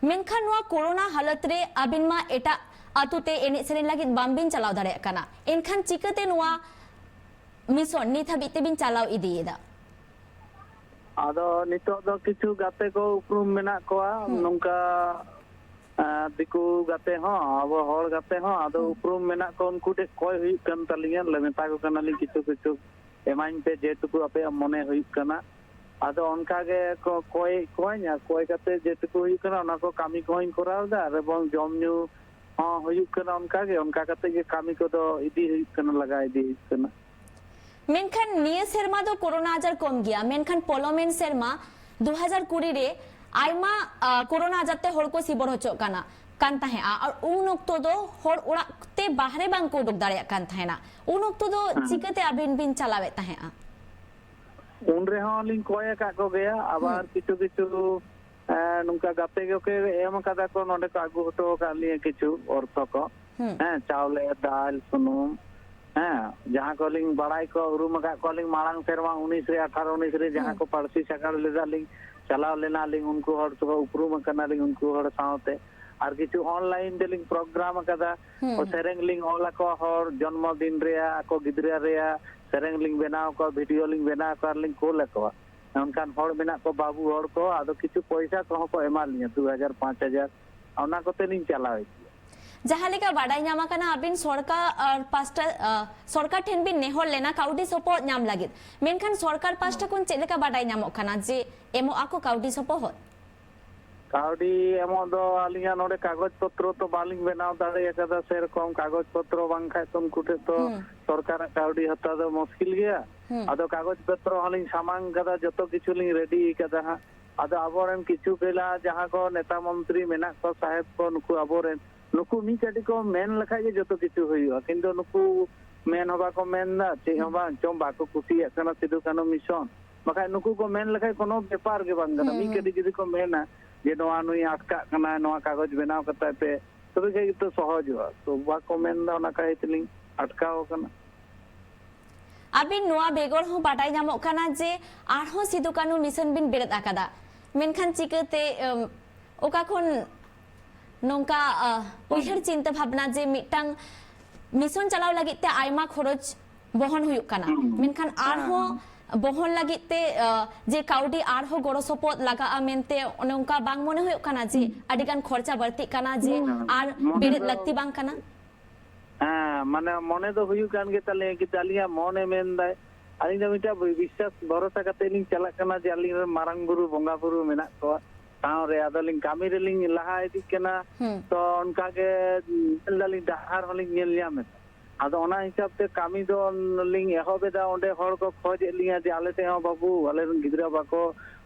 ᱢᱮᱱᱠᱷᱟᱱ ᱱᱚᱣᱟ ᱠᱳᱨᱳᱱᱟ ᱦᱟᱞᱚᱛ ᱨᱮ ᱟᱹᱵᱤᱱ ᱢᱟ ᱮᱴᱟᱜ ᱟᱛᱳ ᱛᱮ ᱮᱱᱮᱡ ᱥᱮᱨᱮᱧ ᱞᱟᱹᱜᱤᱫ ᱵᱟᱝᱵᱤᱱ ᱪᱟᱞᱟᱣ ᱫᱟᱲᱮᱭᱟᱜ ᱠᱟᱱᱟ, ᱮᱱᱠᱷᱟᱱ ᱪᱤᱠᱟᱹᱛᱮ ᱱᱚᱣᱟ ᱢᱤᱥᱚᱱ ᱱᱤᱛ ᱦᱟᱹᱵᱤᱡ ᱛᱮᱵᱤᱱ ᱪᱟᱞᱟᱣ ᱤᱫᱤᱭᱮᱫᱟ? ᱟᱫᱚ ᱱᱤᱛᱚᱜ ᱫᱚ ᱠᱤᱪᱷᱩ ᱜᱟᱛᱮ ᱠᱚ ᱩᱯᱨᱩᱢ ᱢᱮᱱᱟᱜ ᱠᱚᱣᱟ, ᱦᱩᱸ᱾ ᱱᱚᱝᱠᱟ, ᱮᱸ, ᱫᱤᱠᱩ ᱜᱟᱛᱮ ᱦᱚᱸ, ᱟᱵᱚ ᱦᱚᱲ ᱜᱟᱛᱮ ᱦᱚᱸ, ᱟᱫᱚ ᱦᱩᱸ᱾ ᱩᱯᱨᱩᱢ ᱢᱮᱱᱟᱜ ᱠᱚ, ᱩᱱᱠᱩ ᱴᱷᱮᱡ ᱠᱚᱭ ᱦᱩᱭᱩᱜ ᱠᱟᱱ ᱛᱟᱹᱞᱤᱧᱟ, ᱞᱮ ᱢᱮᱛᱟ ᱠᱚ ᱠᱟᱱᱟᱞᱤᱧ, "ᱠᱤᱪᱷᱩ ᱠᱤᱪᱷᱩ ᱮᱢᱟᱹᱧ ᱯᱮ, ᱡᱮᱴᱩᱠᱩ ᱟᱯᱮᱭᱟᱜ ᱢᱚᱱᱮ ᱦᱩᱭᱩᱜ ᱠᱟᱱᱟ᱾" ᱟᱫᱚ ᱚᱱᱠᱟ ᱜᱮ ᱠᱚ ᱠᱚᱭ ᱠᱚᱣᱟᱧ, ᱟᱨ ᱠᱚᱭ ᱠᱟᱛᱮ ᱡᱮᱴᱩᱠᱩ ᱦᱩᱭᱩᱜ ᱠᱟᱱᱟ, ᱚᱱᱟ ᱠᱚ ᱠᱟᱹᱢᱤ ᱠᱚᱦᱚᱸᱧ ᱠᱚᱨᱟᱣ ᱮᱫᱟ, ᱟᱨ ᱮᱵᱚᱝ ᱡᱚᱢ ᱧᱩ ᱦᱚᱸ ᱦᱩᱭᱩᱜ ᱠᱟᱱᱟ᱾ ᱚᱱᱠᱟ ᱜᱮ, ᱚᱱᱠᱟ ᱠᱟᱛᱮ ᱜᱮ ᱠᱟᱹᱢᱤ ᱠᱚᱫᱚ ᱤᱫᱤ ᱦᱩᱭᱩᱜ ᱠᱟᱱᱟ, ᱞᱟᱜᱟ ᱤᱫᱤ ᱦᱩᱭᱩᱜ ᱠᱟᱱᱟ᱾ ᱢᱮᱱᱠᱷᱟᱱ ᱱᱤᱭᱟᱹ ᱥᱮᱨᱢᱟ ᱫᱚ ᱠᱳᱨᱳᱱᱟ ᱟᱡᱟᱨ ᱠᱚᱢ ᱜᱮᱭᱟ, ᱢᱮᱱᱠᱷᱟᱱ ᱯᱚᱞᱚᱢᱮᱱ ᱥᱮᱨᱢᱟ ᱫᱩ ᱦᱟᱡᱟᱨ ᱠᱩᱲᱤ ᱨᱮ ᱟᱭᱢᱟ, ᱟ, ᱠᱳᱨᱳᱱᱟ ᱟᱡᱟᱨ ᱛᱮ ᱦᱚᱲ ᱠᱚ ᱥᱤᱵᱚᱨ ᱦᱚᱪᱚᱜ ᱠᱟᱱᱟ, ᱠᱟᱱ ᱛᱟᱦᱮᱸᱜᱼᱟ, ᱟᱨ ᱩᱱ ᱚᱠᱛᱚ ᱫᱚ ᱦᱚᱲ ᱚᱲᱟᱜ ᱛᱮ ᱵᱟᱦᱨᱮ ᱵᱟᱝ ᱠᱚ ᱩᱰᱩᱠ ᱫᱟᱲᱮᱭᱟᱜ ᱠᱟᱱ ᱛᱟᱦᱮᱱᱟ᱾ ᱩᱱ ᱚᱠᱛᱚ ᱫᱚ ᱦᱮᱸ᱾ ᱪᱤᱠᱟᱹᱛᱮ ᱟᱵᱤᱱ ᱵᱤᱱ ᱪᱟᱞᱟᱣᱮᱫ ᱛᱟᱦᱮᱸᱜᱼᱟ? ᱩᱱ ᱨᱮᱦᱚᱸ ᱞᱤᱧ ᱠᱚᱭ ᱟᱠᱟᱫ ᱠᱚᱜᱮᱭᱟ, ᱟᱵᱟᱨ ᱦᱩᱸ᱾ ᱠᱤᱪᱷᱩ ᱠᱤᱪᱷᱩ, ᱮᱸ, ᱱᱚᱝᱠᱟ ᱜᱟᱛᱮ ᱠᱚᱠᱚ ᱮᱢ ᱟᱠᱟᱫᱟ ᱠᱚ, ᱱᱚᱰᱮ ᱠᱚ ᱟᱹᱜᱩ ᱦᱚᱴᱚ ᱟᱠᱟᱫ ᱞᱤᱧᱟ ᱠᱤᱪᱷᱩ ᱚᱨᱛᱷᱚ ᱠᱚ᱾ ᱦᱩᱸ᱾ ᱦᱮᱸ, ᱪᱟᱣᱞᱮ, ᱫᱟᱞ, ᱥᱩᱱᱩᱢ, ᱦᱮᱸ, ᱡᱟᱦᱟᱸ ᱠᱚᱞᱤᱧ ᱵᱟᱲᱟᱭ ᱠᱚᱣᱟ, ᱩᱨᱩᱢ ᱟᱠᱟᱫ ᱠᱚᱣᱟᱞᱤᱧ ᱢᱟᱲᱟᱝ ᱥᱮᱨᱢᱟ ᱩᱱᱤᱥ ᱨᱮ, ᱟᱴᱷᱟᱨᱚ ᱩᱱᱤᱥ ᱨᱮ ᱡᱟᱦᱟᱸ ᱦᱩᱸ᱾ ᱠᱚ ᱯᱟᱹᱨᱥᱤ ᱥᱟᱜᱟᱲ ᱞᱮᱫᱟ ᱞᱤᱧ, ᱪᱟᱞᱟᱣ ᱞᱮᱱᱟ ᱞᱤᱧ, ᱩᱱᱠᱩ ᱦᱚᱲ ᱥᱚᱸᱜᱮ ᱩᱯᱨᱩᱢ ᱟᱠᱟᱱᱟ ᱞᱤᱧ, ᱩᱱᱠᱩ ᱦᱚᱲ ᱥᱟᱶᱛᱮ᱾ ᱟᱨ ᱠᱤᱪᱷᱩ ᱚᱱᱞᱟᱭᱤᱱ ᱛᱮᱞᱤᱧ ᱯᱨᱳᱜᱨᱟᱢ ᱟᱠᱟᱫᱟ᱾ ᱦᱩᱸ, ᱦᱩᱸ᱾ ᱥᱮᱨᱮᱧ ᱞᱤᱧ ᱚᱞ ᱟᱠᱚᱣᱟ, ᱦᱚᱲ ᱡᱚᱱᱢᱚ ᱫᱤᱱ ᱨᱮᱭᱟᱜ, ᱟᱠᱚ ᱜᱤᱫᱽᱨᱟᱹ ᱨᱮᱭᱟᱜ ᱥᱮᱨᱮᱧ ᱞᱤᱧ ᱵᱮᱱᱟᱣ ᱟᱠᱚᱣᱟ, ᱵᱷᱤᱰᱤᱭᱳ ᱞᱤᱧ ᱵᱮᱱᱟᱣ ᱟᱠᱚᱣᱟ ᱟᱨ ᱞᱤᱧ ᱠᱩᱞ ᱟᱠᱚᱣᱟ᱾ ᱚᱱᱠᱟᱱ ᱦᱚᱲ ᱢᱮᱱᱟᱜ ᱠᱚᱣᱟ, ᱵᱟᱹᱵᱩ ᱦᱚᱲ ᱠᱚ, ᱟᱫᱚ ᱠᱤᱪᱷᱩ ᱯᱚᱭᱥᱟ ᱠᱚᱦᱚᱸ ᱠᱚ ᱮᱢᱟ ᱞᱤᱧᱟ, ᱫᱩ ᱦᱟᱡᱟᱨ, ᱯᱟᱸᱪ ᱦᱟᱡᱟᱨ, ᱚᱱᱟ ᱠᱚᱛᱮ ᱞᱤᱧ ᱪᱟᱞᱟᱣᱮᱫ ᱜᱮᱭᱟ᱾ ᱡᱟᱦᱟᱸ ᱞᱮᱠᱟ ᱵᱟᱰᱟᱭ ᱧᱟᱢ ᱟᱠᱟᱱᱟ, ᱟᱹᱵᱤᱱ ᱥᱚᱨᱠᱟᱨ ᱟᱨ ᱯᱟᱥᱴᱟ, ᱟ, ᱥᱚᱨᱠᱟᱨ ᱴᱷᱮᱱ ᱵᱤᱱ ᱱᱮᱦᱚᱨ ᱞᱮᱱᱟ ᱠᱟᱹᱣᱰᱤ ᱥᱚᱯᱚᱦᱚᱫ ᱧᱟᱢ ᱞᱟᱹᱜᱤᱫ, ᱢᱮᱱᱠᱷᱟᱱ ᱥᱚᱨᱠᱟᱨ ᱯᱟᱥᱴᱟ ᱠᱷᱚᱱ ᱪᱮᱫ ᱞᱮᱠᱟ ᱵᱟᱰᱟᱭ ᱧᱟᱢᱚᱜ ᱠᱟᱱᱟ ᱡᱮ ᱮᱢᱚᱜ ᱟᱠᱚ ᱠᱟᱹᱣᱰᱤ ᱥᱚᱯᱚᱦᱚᱫ? ᱠᱟᱹᱣᱰᱤ ᱮᱢᱚᱜ ᱫᱚ ᱟᱹᱞᱤᱧᱟᱜ ᱱᱚᱰᱮ ᱠᱟᱜᱚᱡᱽ ᱯᱚᱛᱨᱚ ᱛᱚ ᱵᱟᱹᱞᱤᱧ ᱵᱮᱱᱟᱣ ᱫᱟᱲᱮ ᱟᱠᱟᱫᱟ, ᱥᱮᱨᱚᱠᱚᱢ ᱠᱟᱜᱚᱡᱽ ᱯᱚᱛᱨᱚ ᱵᱟᱝ ᱠᱷᱟᱡ ᱛᱚ ᱩᱱᱠᱩ ᱴᱷᱮᱱ ᱛᱚ ᱦᱩᱸ, ᱥᱚᱨᱠᱟᱨᱟᱜ ᱠᱟᱹᱣᱰᱤ ᱦᱟᱛᱟᱣ ᱫᱚ ᱢᱩᱥᱠᱤᱞ ᱜᱮᱭᱟ᱾ ᱦᱩᱸ, ᱟᱫᱚ ᱠᱟᱜᱚᱡᱽ ᱯᱚᱛᱨᱚ ᱦᱚᱸᱞᱤᱧ ᱥᱟᱢᱟᱝ ᱠᱟᱫᱟ, ᱡᱚᱛᱚ ᱠᱤᱪᱷᱩ ᱞᱤᱧ ᱨᱮᱰᱤ ᱠᱟᱫᱟ ᱦᱟᱸᱜ᱾ ᱟᱫᱚ ᱟᱵᱚᱨᱮᱱ ᱠᱤᱪᱷᱩ ᱜᱮᱞᱟ ᱡᱟᱦᱟᱸ ᱠᱚ ᱱᱮᱛᱟ ᱢᱚᱱᱛᱨᱤ ᱢᱮᱱᱟᱜ ᱠᱚ, ᱥᱟᱦᱮᱵᱽ ᱠᱚ, ᱱᱩᱠᱩ ᱟᱵᱚᱨᱮᱱ, ᱱᱩᱠᱩ ᱢᱤᱫ ᱠᱟᱹᱴᱤᱡ ᱠᱚ ᱢᱮᱱ ᱞᱮᱠᱷᱟᱡ ᱜᱮ ᱡᱚᱛᱚ ᱠᱤᱪᱷᱩ ᱦᱩᱭᱩᱜᱼᱟ, ᱠᱤᱱᱛᱩ ᱱᱩᱠᱩ ᱢᱮᱱ ᱦᱚᱸ ᱵᱟᱠᱚ ᱢᱮᱱ ᱮᱫᱟ, ᱪᱮᱫ ᱦᱚᱸ ᱵᱟᱝ, ᱪᱚᱝ ᱵᱟᱠᱚ ᱠᱩᱥᱤᱭᱟᱜ ᱠᱟᱱᱟ ᱥᱤᱫᱩ ᱠᱟᱹᱱᱦᱩ ᱢᱤᱥᱚᱱ᱾ ᱵᱟᱠᱷᱟᱡ ᱱᱩᱠᱩ ᱠᱚ ᱢᱮᱱ ᱞᱮᱠᱷᱟᱡ ᱠᱳᱱᱳ ᱵᱮᱯᱟᱨ ᱜᱮ ᱵᱟᱝ ᱠᱟᱱᱟ᱾ ᱦᱩᱸ, ᱢᱤᱫ ᱦᱩᱸ᱾ ᱠᱟᱹᱴᱤᱡ ᱡᱩᱫᱤ ᱠᱚ ᱢᱮᱱᱟ ᱡᱮ ᱱᱚᱣᱟ ᱱᱩᱭ ᱟᱴᱠᱟᱜ ᱠᱟᱱᱟᱭ, ᱱᱚᱣᱟ ᱠᱟᱜᱚᱡᱽ ᱵᱮᱱᱟᱣ ᱠᱟᱛᱟᱭ ᱯᱮ, ᱛᱚᱵᱮ ᱠᱷᱟᱡ ᱜᱮᱛᱚ ᱥᱚᱦᱚᱡᱚᱜᱼᱟ᱾ ᱛᱚ ᱵᱟᱠᱚ ᱢᱮᱱ ᱮᱫᱟ, ᱚᱱᱟ ᱠᱷᱟᱹᱛᱤᱨ ᱛᱮᱞᱤᱧ ᱟᱴᱠᱟᱣ ᱟᱠᱟᱱᱟ᱾ ᱟᱹᱵᱤᱱ ᱱᱚᱣᱟ ᱵᱮᱜᱚᱨ ᱦᱚᱸ ᱵᱟᱰᱟᱭ ᱧᱟᱢᱚᱜ ᱠᱟᱱᱟ ᱡᱮ ᱟᱨᱦᱚᱸ ᱥᱤᱫᱩ ᱠᱟᱹᱱᱦᱩ ᱢᱤᱥᱚᱱ ᱵᱤᱱ ᱵᱮᱨᱮᱫ ᱟᱠᱟᱫᱟ, ᱢᱮᱱᱠᱷᱟᱱ ᱪᱤᱠᱟᱹᱛᱮ, ᱮᱢ, ᱚᱠᱟ ᱠᱷᱚᱱ ᱱᱚᱝᱠᱟ, ᱟ, ᱩᱭᱦᱟᱹᱨ ᱪᱤᱱᱛᱟᱹ ᱵᱷᱟᱵᱽᱱᱟ ᱡᱮ ᱢᱤᱫᱴᱟᱝ ᱢᱤᱥᱚᱱ ᱪᱟᱞᱟᱣ ᱞᱟᱹᱜᱤᱫ ᱛᱮ ᱟᱭᱢᱟ ᱠᱷᱚᱨᱚᱪ ᱵᱚᱦᱚᱱ ᱦᱩᱭᱩᱜ ᱠᱟᱱᱟ, ᱦᱩᱸ᱾ ᱢᱮᱱᱠᱷᱟᱱ ᱦᱮᱸ, ᱟᱨᱦᱚᱸ ᱦᱮᱸ᱾ ᱵᱚᱦᱚᱱ ᱞᱟᱹᱜᱤᱫ ᱛᱮ, ᱟ, ᱡᱮ ᱠᱟᱹᱣᱰᱤ ᱟᱨᱦᱚᱸ ᱜᱚᱲᱚ ᱥᱚᱯᱚᱦᱚᱫ ᱞᱟᱜᱟᱜᱼᱟ ᱢᱮᱱᱛᱮ ᱚᱱᱮ ᱚᱱᱠᱟ ᱵᱟᱝ ᱢᱚᱱᱮ ᱦᱩᱭᱩᱜ ᱠᱟᱱᱟ ᱡᱮ ᱦᱩᱸ᱾ ᱟᱹᱰᱤ ᱜᱟᱱ ᱠᱷᱚᱨᱪᱟ ᱵᱟᱹᱲᱛᱤᱜ ᱠᱟᱱᱟ ᱡᱮ ᱦᱩᱸ᱾ ᱟᱨ ᱢᱚᱱᱮ ᱵᱮᱨᱮᱫ ᱫᱚ ᱞᱟᱹᱠᱛᱤ ᱵᱟᱝ ᱠᱟᱱᱟ? ᱦᱮᱸ, ᱢᱟᱱᱮ ᱢᱚᱱᱮ ᱫᱚ ᱦᱩᱭᱩᱜ ᱠᱟᱱ ᱜᱮ ᱛᱟᱞᱮᱭᱟ, ᱠᱤᱱᱛᱩ ᱟᱹᱞᱤᱧᱟᱜ ᱢᱚᱱᱮ ᱢᱮᱱᱫᱟᱭ, ᱟᱹᱞᱤᱧ ᱫᱚ ᱢᱤᱫᱴᱟᱝ ᱵᱤᱥᱥᱟᱥ ᱵᱷᱚᱨᱚᱥᱟ ᱠᱟᱛᱮ ᱞᱤᱧ ᱪᱟᱞᱟᱜ ᱠᱟᱱᱟ ᱡᱮ ᱟᱹᱞᱤᱧ ᱨᱮᱱ ᱢᱟᱨᱟᱝ ᱵᱩᱨᱩ, ᱵᱚᱸᱜᱟ ᱵᱩᱨᱩ ᱢᱮᱱᱟᱜ ᱠᱚᱣᱟ ᱥᱟᱶᱨᱮ, ᱟᱫᱚᱞᱤᱧ ᱠᱟᱹᱢᱤ ᱨᱮᱞᱤᱧ ᱞᱟᱦᱟ ᱤᱫᱤᱜ ᱠᱟᱱᱟ᱾ ᱦᱩᱸ᱾ ᱛᱚ ᱚᱱᱠᱟ ᱜᱮ ᱧᱮᱞ ᱫᱟᱞᱤᱧ, ᱰᱟᱦᱟᱨ ᱦᱚᱸᱞᱤᱧ ᱧᱮᱞ ᱧᱟᱢ ᱮᱫᱟ᱾ ᱟᱫᱚ ᱚᱱᱟ ᱦᱤᱥᱟᱹᱵ ᱛᱮ ᱠᱟᱹᱢᱤ ᱫᱚ ᱞᱤᱧ ᱮᱦᱚᱵ ᱮᱫᱟ᱾ ᱚᱸᱰᱮ ᱦᱚᱲ ᱠᱚ ᱠᱷᱚᱡᱮᱫ ᱞᱤᱧᱟ ᱡᱮ ᱟᱞᱮ ᱴᱷᱮᱱ ᱦᱚᱸ ᱵᱟᱹᱵᱩ, ᱟᱞᱮ ᱨᱮᱱ ᱜᱤᱫᱽᱨᱟᱹ ᱵᱟᱠᱚ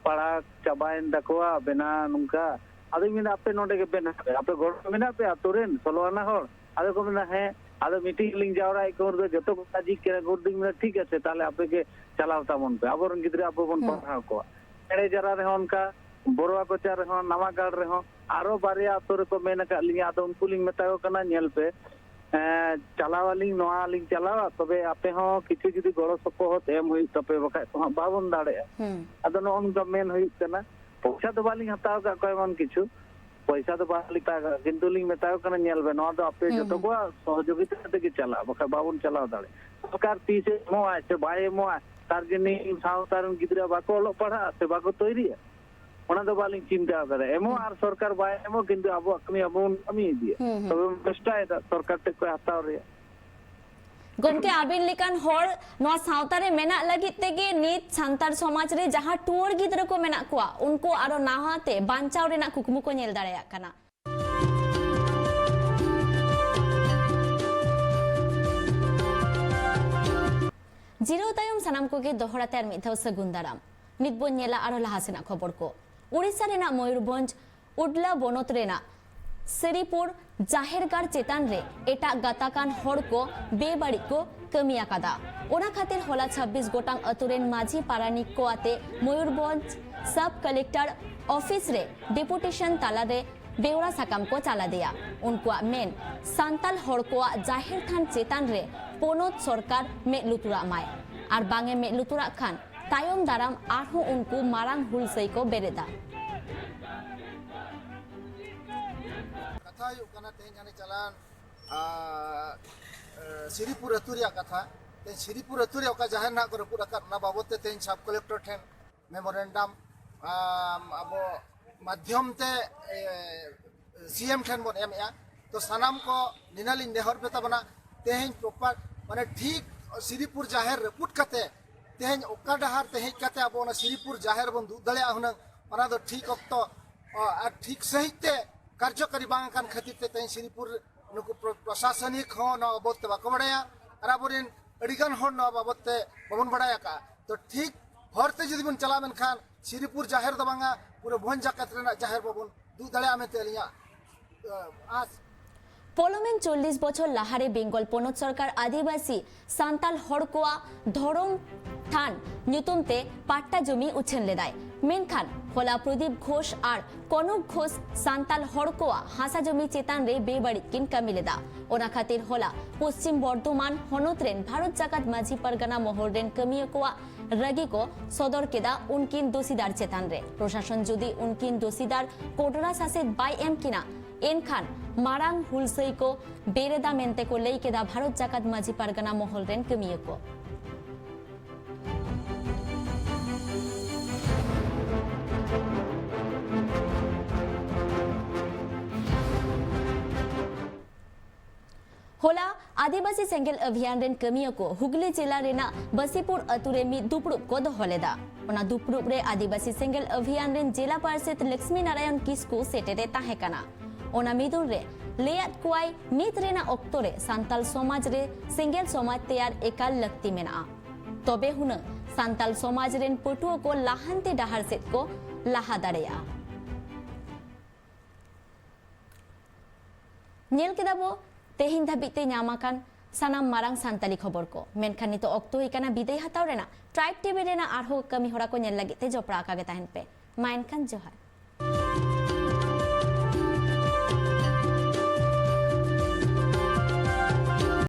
ᱯᱟᱲᱦᱟᱣ ᱪᱟᱵᱟᱭᱮᱱ ᱛᱟᱠᱚᱣᱟ, ᱵᱮᱱᱟᱣ ᱱᱚᱝᱠᱟ᱾ ᱟᱫᱚᱧ ᱢᱮᱱᱫᱟ, ᱟᱯᱮ ᱱᱚᱰᱮ ᱜᱮ ᱵᱮᱱᱟᱣ ᱯᱮ, ᱟᱯᱮ ᱜᱚᱲᱚ ᱢᱮᱱᱟᱜ ᱯᱮ ᱟᱛᱳ ᱨᱮᱱ ᱥᱳᱞᱳ ᱟᱱᱟ ᱦᱚᱲ? ᱟᱫᱚ ᱠᱚ ᱢᱮᱱᱟ, ᱦᱮᱸ᱾ ᱟᱫᱚ ᱢᱤᱴᱤᱝ ᱞᱤᱧ ᱡᱟᱣᱨᱟᱭᱮᱫ ᱠᱚ, ᱩᱱ ᱨᱮᱫᱚ ᱡᱚᱛᱚ ᱠᱚ ᱨᱟᱡᱤᱜ ᱠᱟᱱᱟ᱾ ᱜᱩᱰ ᱫᱩᱧ ᱢᱮᱱᱟ, ᱴᱷᱤᱠ ᱟᱪᱷᱮ, ᱛᱟᱦᱞᱮ ᱟᱯᱮ ᱜᱮ ᱪᱟᱞᱟᱣ ᱛᱟᱵᱚᱱ ᱯᱮ, ᱟᱵᱚᱨᱮᱱ ᱜᱤᱫᱽᱨᱟᱹ ᱟᱵᱚ ᱵᱚᱱ ᱦᱩᱸ᱾ ᱯᱟᱲᱦᱟᱣ ᱠᱚᱣᱟ᱾ ᱮᱲᱮ ᱡᱟᱨᱟ ᱨᱮᱦᱚᱸ ᱚᱱᱠᱟ, ᱵᱚᱨᱚᱣᱟ ᱠᱚᱪᱟ ᱨᱮᱦᱚᱸ, ᱱᱟᱣᱟ ᱜᱟᱲ ᱨᱮᱦᱚᱸ, ᱟᱨᱚ ᱵᱟᱨᱭᱟ ᱟᱛᱳ ᱨᱮᱠᱚ ᱢᱮᱱ ᱟᱠᱟᱫ ᱞᱤᱧᱟ᱾ ᱟᱫᱚ ᱩᱱᱠᱩ ᱞᱤᱧ ᱢᱮᱛᱟ ᱠᱚ ᱠᱟᱱᱟ, ᱧᱮᱞ ᱯᱮ, ᱮᱸ, ᱪᱟᱞᱟᱣ ᱟᱹᱞᱤᱧ, ᱱᱚᱣᱟ ᱞᱤᱧ ᱪᱟᱞᱟᱣᱟ, ᱛᱚᱵᱮ ᱟᱯᱮ ᱦᱚᱸ ᱠᱤᱪᱷᱩ ᱡᱩᱫᱤ ᱜᱚᱲᱚ ᱥᱚᱯᱚᱦᱚᱫ ᱮᱢ ᱦᱩᱭᱩᱜ ᱛᱟᱯᱮ, ᱵᱟᱠᱷᱟᱡ ᱫᱚ ᱦᱟᱸᱜ ᱵᱟᱵᱚᱱ ᱫᱟᱲᱮᱭᱟᱜᱼᱟ᱾ ᱦᱩᱸ᱾ ᱟᱫᱚ ᱱᱚᱜᱼᱚ ᱱᱚᱝᱠᱟ ᱢᱮᱱ ᱦᱩᱭᱩᱜ ᱠᱟᱱᱟ᱾ ᱯᱚᱭᱥᱟ ᱫᱚ ᱵᱟᱹᱞᱤᱧ ᱦᱟᱛᱟᱣ ᱟᱠᱟᱫ ᱠᱚᱣᱟ ᱮᱢᱚᱱ ᱠᱤᱪᱷᱩ, ᱯᱚᱭᱥᱟ ᱫᱚ ᱵᱟᱝ ᱞᱤᱧ ᱢᱮᱛᱟ ᱠᱚᱣᱟ, ᱠᱤᱱᱛᱩ ᱞᱤᱧ ᱢᱮᱛᱟ ᱠᱚ ᱠᱟᱱᱟ, ᱧᱮᱞ ᱵᱮᱱ, ᱱᱚᱣᱟ ᱫᱚ ᱟᱯᱮ ᱦᱩᱸ, ᱡᱚᱛᱚ ᱦᱩᱸ᱾ ᱠᱚᱣᱟᱜ ᱥᱚᱦᱚᱡᱳᱜᱤᱛᱟ ᱛᱮᱜᱮ ᱪᱟᱞᱟᱜᱼᱟ, ᱵᱟᱠᱷᱟᱡ ᱵᱟᱵᱚᱱ ᱪᱟᱞᱟᱣ ᱫᱟᱲᱮᱭᱟᱜᱼᱟ᱾ ᱥᱚᱨᱠᱟᱨ ᱛᱤᱥᱮ ᱮᱢᱚᱜᱼᱟ ᱥᱮ ᱵᱟᱭ ᱮᱢᱚᱜᱼᱟ, ᱛᱟᱨ ᱡᱚᱱᱱᱚ ᱥᱟᱶᱛᱟ ᱨᱮᱱ ᱜᱤᱫᱽᱨᱟᱹ ᱵᱟᱠᱚ ᱚᱞᱚᱜ ᱯᱟᱲᱦᱟᱜᱼᱟ ᱥᱮ ᱵᱟᱠᱚ ᱛᱚᱭᱨᱤᱜᱼᱟ, ᱚᱱᱟ ᱫᱚ ᱵᱟᱹᱞᱤᱧ ᱪᱤᱱᱛᱟᱹ ᱫᱟᱲᱮᱭᱟᱜᱼᱟ᱾ ᱮᱢᱚᱜ ᱦᱩᱸ᱾ ᱟᱨ ᱥᱚᱨᱠᱟᱨ ᱵᱟᱭ ᱮᱢᱚᱜ, ᱠᱤᱱᱛᱩ ᱟᱵᱚᱣᱟᱜ ᱠᱟᱹᱢᱤ ᱟᱵᱚ ᱵᱚᱱ ᱠᱟᱹᱢᱤ ᱤᱫᱤᱭᱟ᱾ ᱦᱩᱸ, ᱦᱩᱸ᱾ ᱛᱚᱵᱮ ᱵᱚᱱ ᱪᱮᱥᱴᱟᱭᱮᱫᱟ ᱥᱚᱨᱠᱟᱨ ᱴᱷᱮᱡ ᱠᱷᱚᱡ ᱦᱟᱛᱟᱣ ᱨᱮᱭᱟᱜ᱾ ᱜᱚᱢᱠᱮ, ᱟᱹᱵᱤᱱ ᱞᱮᱠᱟᱱ ᱦᱚᱲ ᱱᱚᱣᱟ ᱥᱟᱶᱛᱟ ᱨᱮ ᱢᱮᱱᱟᱜ ᱞᱟᱹᱜᱤᱫ ᱛᱮᱜᱮ ᱱᱤᱛ ᱥᱟᱱᱛᱟᱲ ᱥᱚᱢᱟᱡᱽ ᱨᱮ ᱡᱟᱦᱟᱸ ᱴᱩᱣᱟᱹᱨ ᱜᱤᱫᱽᱨᱟᱹ ᱠᱚ ᱢᱮᱱᱟᱜ ᱠᱚᱣᱟ, ᱩᱱᱠᱩ ᱟᱨᱚ ᱱᱟᱣᱟ ᱛᱮ ᱵᱟᱧᱪᱟᱣ ᱨᱮᱱᱟᱜ ᱠᱩᱠᱢᱩ ᱠᱚ ᱧᱮᱞ ᱫᱟᱲᱮᱭᱟᱜ ᱠᱟᱱᱟ᱾ ᱡᱤᱨᱟᱹᱣ ᱛᱟᱭᱚᱢ ᱥᱟᱱᱟᱢ ᱠᱚᱜᱮ ᱫᱚᱦᱲᱟ ᱛᱮ ᱟᱨ ᱢᱤᱫ ᱫᱷᱟᱣ ᱥᱟᱹᱜᱩᱱ ᱫᱟᱨᱟᱢ᱾ ᱱᱤᱛ ᱵᱚᱱ ᱧᱮᱞᱟ ᱟᱨᱚ ᱞᱟᱦᱟ ᱥᱮᱱᱟᱜ ᱠᱷᱚᱵᱚᱨ ᱠᱚ᱾ ᱳᱰᱤᱥᱟ ᱨᱮᱱᱟᱜ ᱢᱚᱭᱩᱨᱵᱷᱚᱸᱡᱽ ᱩᱰᱞᱟ ᱵᱚᱱᱚᱛ ᱨᱮᱱᱟᱜ ᱥᱤᱨᱤᱯᱩᱨ ᱡᱟᱦᱮᱨ ᱜᱟᱲ ᱪᱮᱛᱟᱱ ᱨᱮ ᱮᱴᱟᱜ ᱜᱟᱛᱟᱠᱟᱱ ᱦᱚᱲ ᱠᱚ ᱵᱮᱵᱟᱹᱲᱤᱡ ᱠᱚ ᱠᱟᱹᱢᱤ ᱟᱠᱟᱫᱟ᱾ ᱚᱱᱟ ᱠᱷᱟᱹᱛᱤᱨ ᱦᱚᱞᱟ ᱪᱷᱟᱵᱵᱤᱥ ᱜᱚᱴᱟᱝ ᱟᱹᱛᱩ ᱨᱮᱱ ᱢᱟᱹᱡᱷᱤ ᱯᱟᱨᱟᱱᱤᱠ ᱠᱚ ᱟᱛᱮ ᱢᱚᱭᱩᱨᱵᱷᱚᱸᱡᱽ ᱥᱟᱵ ᱠᱟᱞᱮᱠᱴᱚᱨ ᱚᱯᱷᱤᱥ ᱨᱮ ᱰᱮᱯᱩᱴᱮᱥᱚᱱ ᱛᱟᱞᱟᱨᱮ ᱵᱮᱣᱨᱟ ᱥᱟᱠᱟᱢ ᱠᱚ ᱪᱟᱞ ᱟᱫᱮᱭᱟ᱾ ᱩᱱᱠᱩᱣᱟᱜ ᱢᱮᱱ, ᱥᱟᱱᱛᱟᱞ ᱦᱚᱲ ᱠᱚᱣᱟᱜ ᱡᱟᱦᱮᱨ ᱛᱷᱟᱱ ᱪᱮᱛᱟᱱ ᱨᱮ ᱯᱚᱱᱚᱛ ᱥᱚᱨᱠᱟᱨ ᱢᱮᱫ ᱞᱩᱛᱩᱨᱟᱜ ᱢᱟᱭ, ᱟᱨ ᱵᱟᱝ ᱮ ᱢᱮᱫ ᱞᱩᱛᱩᱨᱟᱜ ᱠᱷᱟᱱ ᱛᱟᱭᱚᱢ ᱫᱟᱨᱟᱢ ᱟᱨᱦᱚᱸ ᱩᱱᱠᱩ ᱢᱟᱨᱟᱝ ᱦᱩᱞᱥᱟᱹᱭ ᱠᱚ ᱵᱮᱨᱮᱫᱟ᱾ ᱠᱟᱛᱷᱟ ᱦᱩᱭᱩᱜ ᱠᱟᱱᱟ, ᱛᱮᱦᱮᱧ ᱦᱟᱱᱮ ᱪᱟᱞᱟᱣᱮᱱ, ᱟ, ᱮ, ᱥᱤᱨᱤᱯᱩᱨ ᱟᱹᱛᱩ ᱨᱮᱭᱟᱜ ᱠᱟᱛᱷᱟ᱾ ᱛᱮᱦᱮᱧ ᱥᱤᱨᱤᱯᱩᱨ ᱟᱹᱛᱩ ᱨᱮ ᱚᱠᱟ ᱡᱟᱦᱮᱨ ᱱᱟᱦᱟᱜ ᱠᱚ ᱨᱟᱹᱯᱩᱫ ᱟᱠᱟᱫ, ᱚᱱᱟ ᱵᱟᱵᱚᱫ ᱛᱮ ᱛᱮᱦᱮᱧ ᱥᱟᱵ ᱠᱟᱞᱮᱠᱴᱚᱨ ᱴᱷᱮᱱ ᱢᱮᱢᱳᱨᱮᱱᱰᱟᱢ, ᱟᱢ, ᱟᱵᱚ ᱢᱟᱫᱽᱫᱷᱚᱢ ᱛᱮ, ᱮ, ᱥᱤ ᱮᱢ ᱴᱷᱮᱱ ᱵᱚᱱ ᱮᱢᱮᱜᱼᱟ᱾ ᱛᱚ ᱥᱟᱱᱟᱢ ᱠᱚ ᱱᱤᱱᱟᱹᱞᱤᱧ ᱱᱮᱦᱚᱨ ᱯᱮ ᱛᱟᱵᱚᱱᱟ, ᱛᱮᱦᱮᱧ ᱯᱨᱚᱯᱟᱨ, ᱢᱟᱱᱮ ᱴᱷᱤᱠ ᱥᱤᱨᱤᱯᱩᱨ ᱡᱟᱦᱮᱨ ᱨᱟᱹᱯᱩᱫ ᱠᱟᱛᱮ ᱛᱮᱦᱮᱧ ᱚᱠᱟ ᱰᱟᱦᱟᱨ ᱛᱮ ᱦᱮᱡ ᱠᱟᱛᱮ ᱟᱵᱚ ᱚᱱᱟ ᱥᱤᱨᱤᱯᱩᱨ ᱡᱟᱦᱮᱨ ᱵᱚᱱ ᱫᱩᱜ ᱫᱟᱲᱮᱭᱟᱜᱼᱟ ᱦᱩᱱᱟᱹᱝ, ᱚᱱᱟ ᱫᱚ ᱴᱷᱤᱠ ᱚᱠᱛᱚ, ᱚ, ᱟᱨ ᱴᱷᱤᱠ ᱥᱟᱺᱦᱤᱡ ᱛᱮ ᱠᱟᱨᱡᱚᱠᱟᱨᱤ ᱵᱟᱝ ᱟᱠᱟᱱ ᱠᱷᱟᱹᱛᱤᱨ ᱛᱮ ᱛᱮᱦᱮᱧ ᱥᱤᱨᱤᱯᱩᱨ ᱱᱩᱠᱩ ᱯᱨᱚ-, ᱯᱨᱚᱥᱟᱥᱚᱱᱤᱠ ᱦᱚᱸ ᱱᱚᱣᱟ ᱵᱟᱵᱚᱫ ᱛᱮ ᱵᱟᱠᱚ ᱵᱟᱲᱟᱭᱟ, ᱟᱨ ᱟᱵᱚᱨᱮᱱ ᱟᱹᱰᱤᱜᱟᱱ ᱦᱚᱲ ᱱᱚᱣᱟ ᱵᱟᱵᱚᱫ ᱛᱮ ᱵᱟᱵᱚᱱ ᱵᱟᱲᱟᱭ ᱟᱠᱟᱫᱼᱟ᱾ ᱛᱚ ᱴᱷᱤᱠ ᱦᱚᱨ ᱛᱮ ᱡᱩᱫᱤ ᱵᱚᱱ ᱪᱟᱞᱟᱣ ᱢᱮᱱᱠᱷᱟᱱ ᱥᱤᱨᱤᱯᱩᱨ ᱡᱟᱦᱮᱨ ᱫᱚ ᱵᱟᱝᱟ, ᱯᱩᱨᱟᱹ ᱵᱷᱚᱸᱡᱽ ᱡᱟᱠᱟᱛ ᱨᱮᱱᱟᱜ ᱡᱟᱦᱮᱨ ᱵᱟᱵᱚᱱ ᱫᱩᱜ ᱫᱟᱲᱮᱭᱟᱜᱼᱟ ᱢᱮᱱᱛᱮ ᱟᱹᱞᱤᱧᱟᱜ, ᱟᱸ, ᱟᱸᱥ᱾ ᱯᱚᱞᱚᱢᱮᱱ ᱪᱚᱞᱞᱤᱥ ᱵᱚᱪᱷᱚᱨ ᱞᱟᱦᱟᱨᱮ ᱵᱮᱝᱜᱚᱞ ᱯᱚᱱᱚᱛ ᱥᱚᱨᱠᱟᱨ ᱟᱹᱫᱤᱵᱟᱹᱥᱤ ᱥᱟᱱᱛᱟᱞ ᱦᱚᱲ ᱠᱚᱣᱟᱜ ᱫᱷᱚᱨᱚᱢ ᱛᱷᱟᱱ ᱧᱩᱛᱩᱢ ᱛᱮ ᱯᱟᱴᱴᱟ ᱡᱚᱢᱤ ᱩᱪᱷᱟᱹᱱ ᱞᱮᱫᱟᱭ᱾ ᱢᱮᱱᱠᱷᱟᱱ ᱦᱚᱞᱟ ᱯᱨᱚᱫᱤᱯ ᱜᱷᱳᱥ ᱟᱨ ᱠᱚᱱᱚᱠ ᱜᱷᱳᱥ ᱥᱟᱱᱛᱟᱞ ᱦᱚᱲ ᱠᱚᱣᱟᱜ ᱦᱟᱥᱟ ᱡᱚᱢᱤ ᱪᱮᱛᱟᱱ ᱨᱮ ᱵᱮᱵᱟᱹᱲᱤᱡ ᱠᱤᱱ ᱠᱟᱹᱢᱤ ᱞᱮᱫᱟ᱾ ᱚᱱᱟ ᱠᱷᱟᱹᱛᱤᱨ ᱦᱚᱞᱟ ᱯᱚᱥᱪᱤᱢ ᱵᱚᱨᱫᱷᱚᱢᱟᱱ ᱦᱚᱱᱚᱛ ᱨᱮᱱ ᱵᱷᱟᱨᱚᱛ ᱡᱟᱠᱟᱛ ᱢᱟᱹᱡᱷᱤ ᱯᱟᱨᱜᱟᱱᱟ ᱢᱚᱦᱚᱞ ᱨᱮᱱ ᱠᱟᱹᱢᱤᱭᱟᱹ ᱠᱚᱣᱟᱜ ᱨᱟᱹᱜᱤ ᱠᱚ ᱥᱚᱫᱚᱨ ᱠᱮᱫᱟ ᱩᱱᱠᱤᱱ ᱫᱳᱥᱤᱫᱟᱨ ᱪᱮᱛᱟᱱ ᱨᱮ᱾ ᱯᱨᱚᱥᱟᱥᱚᱱ ᱡᱩᱫᱤ ᱩᱱᱠᱤᱱ ᱫᱳᱥᱤᱫᱟᱨ ᱠᱚᱰᱨᱟ ᱥᱟᱥᱮᱛ ᱵᱟᱭ ᱮᱢ ᱠᱤᱱᱟ, ᱮᱱᱠᱷᱟᱱ ᱢᱟᱨᱟᱝ ᱦᱩᱞᱥᱟᱹᱭ ᱠᱚ ᱵᱮᱨᱮᱫᱟ ᱢᱮᱱᱛᱮ ᱠᱚ ᱞᱟᱹᱭ ᱠᱮᱫᱟ ᱵᱷᱟᱨᱚᱛ ᱡᱟᱠᱟᱛ ᱢᱟᱹᱡᱷᱤ ᱯᱟᱨᱜᱟᱱᱟ ᱢᱚᱦᱚᱞ ᱨᱮᱱ ᱠᱟᱹᱢᱤᱭᱟᱹ ᱠᱚ᱾ ᱦᱚᱞᱟ ᱟᱹᱫᱤᱵᱟᱹᱥᱤ ᱥᱮᱸᱜᱮᱞ ᱚᱵᱷᱤᱭᱟᱱ ᱨᱮᱱ ᱠᱟᱹᱢᱤᱭᱟᱹ ᱠᱚ ᱦᱩᱜᱽᱞᱤ ᱡᱮᱞᱟ ᱨᱮᱱᱟᱜ ᱵᱟᱥᱤᱯᱩᱨ ᱟᱹᱛᱩ ᱨᱮ ᱢᱤᱫ ᱫᱩᱯᱲᱩᱵ ᱠᱚ ᱫᱚᱦᱚ ᱞᱮᱫᱟ᱾ ᱚᱱᱟ ᱫᱩᱯᱲᱩᱵ ᱨᱮ ᱟᱹᱫᱤᱵᱟᱹᱥᱤ ᱥᱮᱸᱜᱮᱞ ᱚᱵᱷᱤᱭᱟᱱ ᱨᱮᱱ ᱡᱮᱞᱟ ᱯᱟᱨᱥᱮᱛ ᱞᱚᱠᱥᱢᱤ ᱱᱟᱨᱟᱭᱚᱱ ᱠᱤᱥᱠᱩ ᱥᱮᱴᱮᱨᱮ ᱛᱟᱦᱮᱸ ᱠᱟᱱᱟ᱾ ᱚᱱᱟ ᱢᱤᱫᱩᱱ ᱨᱮ ᱞᱟᱹᱭᱟᱫ ᱠᱚᱣᱟᱭ, ᱱᱤᱛ ᱨᱮᱱᱟᱜ ᱚᱠᱛᱚ ᱨᱮ ᱥᱟᱱᱛᱟᱞ ᱥᱚᱢᱟᱡᱽ ᱨᱮ ᱥᱮᱸᱜᱮᱞ ᱥᱚᱢᱟᱡᱽ ᱛᱮᱭᱟᱨ ᱮᱠᱟᱞ ᱞᱟᱹᱠᱛᱤ ᱢᱮᱱᱟᱜᱼᱟ, ᱛᱚᱵᱮ ᱦᱩᱱᱟᱹᱝ ᱥᱟᱱᱛᱟᱞ ᱥᱚᱢᱟᱡᱽ ᱨᱮᱱ ᱯᱟᱹᱴᱷᱩᱣᱟᱹ ᱠᱚ ᱞᱟᱦᱟᱱᱛᱤ ᱰᱟᱦᱟᱨ ᱥᱮᱫ ᱠᱚ ᱞᱟᱦᱟ ᱫᱟᱲᱮᱭᱟᱜᱼᱟ᱾ ᱧᱮᱞ ᱠᱮᱫᱟ ᱵᱚ ᱛᱮᱦᱮᱧ ᱫᱷᱟᱹᱵᱤᱡ ᱛᱮ ᱧᱟᱢ ᱟᱠᱟᱱ ᱥᱟᱱᱟᱢ ᱢᱟᱨᱟᱝ ᱥᱟᱱᱛᱟᱞᱤ ᱠᱷᱚᱵᱚᱨ ᱠᱚ᱾ ᱢᱮᱱᱠᱷᱟᱱ ᱱᱤᱛᱚᱜ ᱚᱠᱛᱚ ᱦᱩᱭ ᱠᱟᱱᱟ ᱵᱤᱫᱟᱹᱭ ᱦᱟᱛᱟᱣ ᱨᱮᱱᱟᱜ᱾ ᱴᱨᱟᱭᱤᱵᱽ ᱴᱤᱵᱷᱤ ᱨᱮᱱᱟᱜ ᱟᱨᱦᱚᱸ ᱠᱟᱹᱢᱤ ᱦᱚᱨᱟ ᱠᱚ ᱧᱮᱞ ᱞᱟᱹᱜᱤᱫ ᱛᱮ ᱡᱚᱯᱲᱟᱣ ᱟᱠᱟ ᱜᱮ ᱛᱟᱦᱮᱱ ᱯᱮ᱾ ᱢᱟ ᱮᱱᱠᱷᱟᱱ ᱡᱚᱦᱟᱨ᱾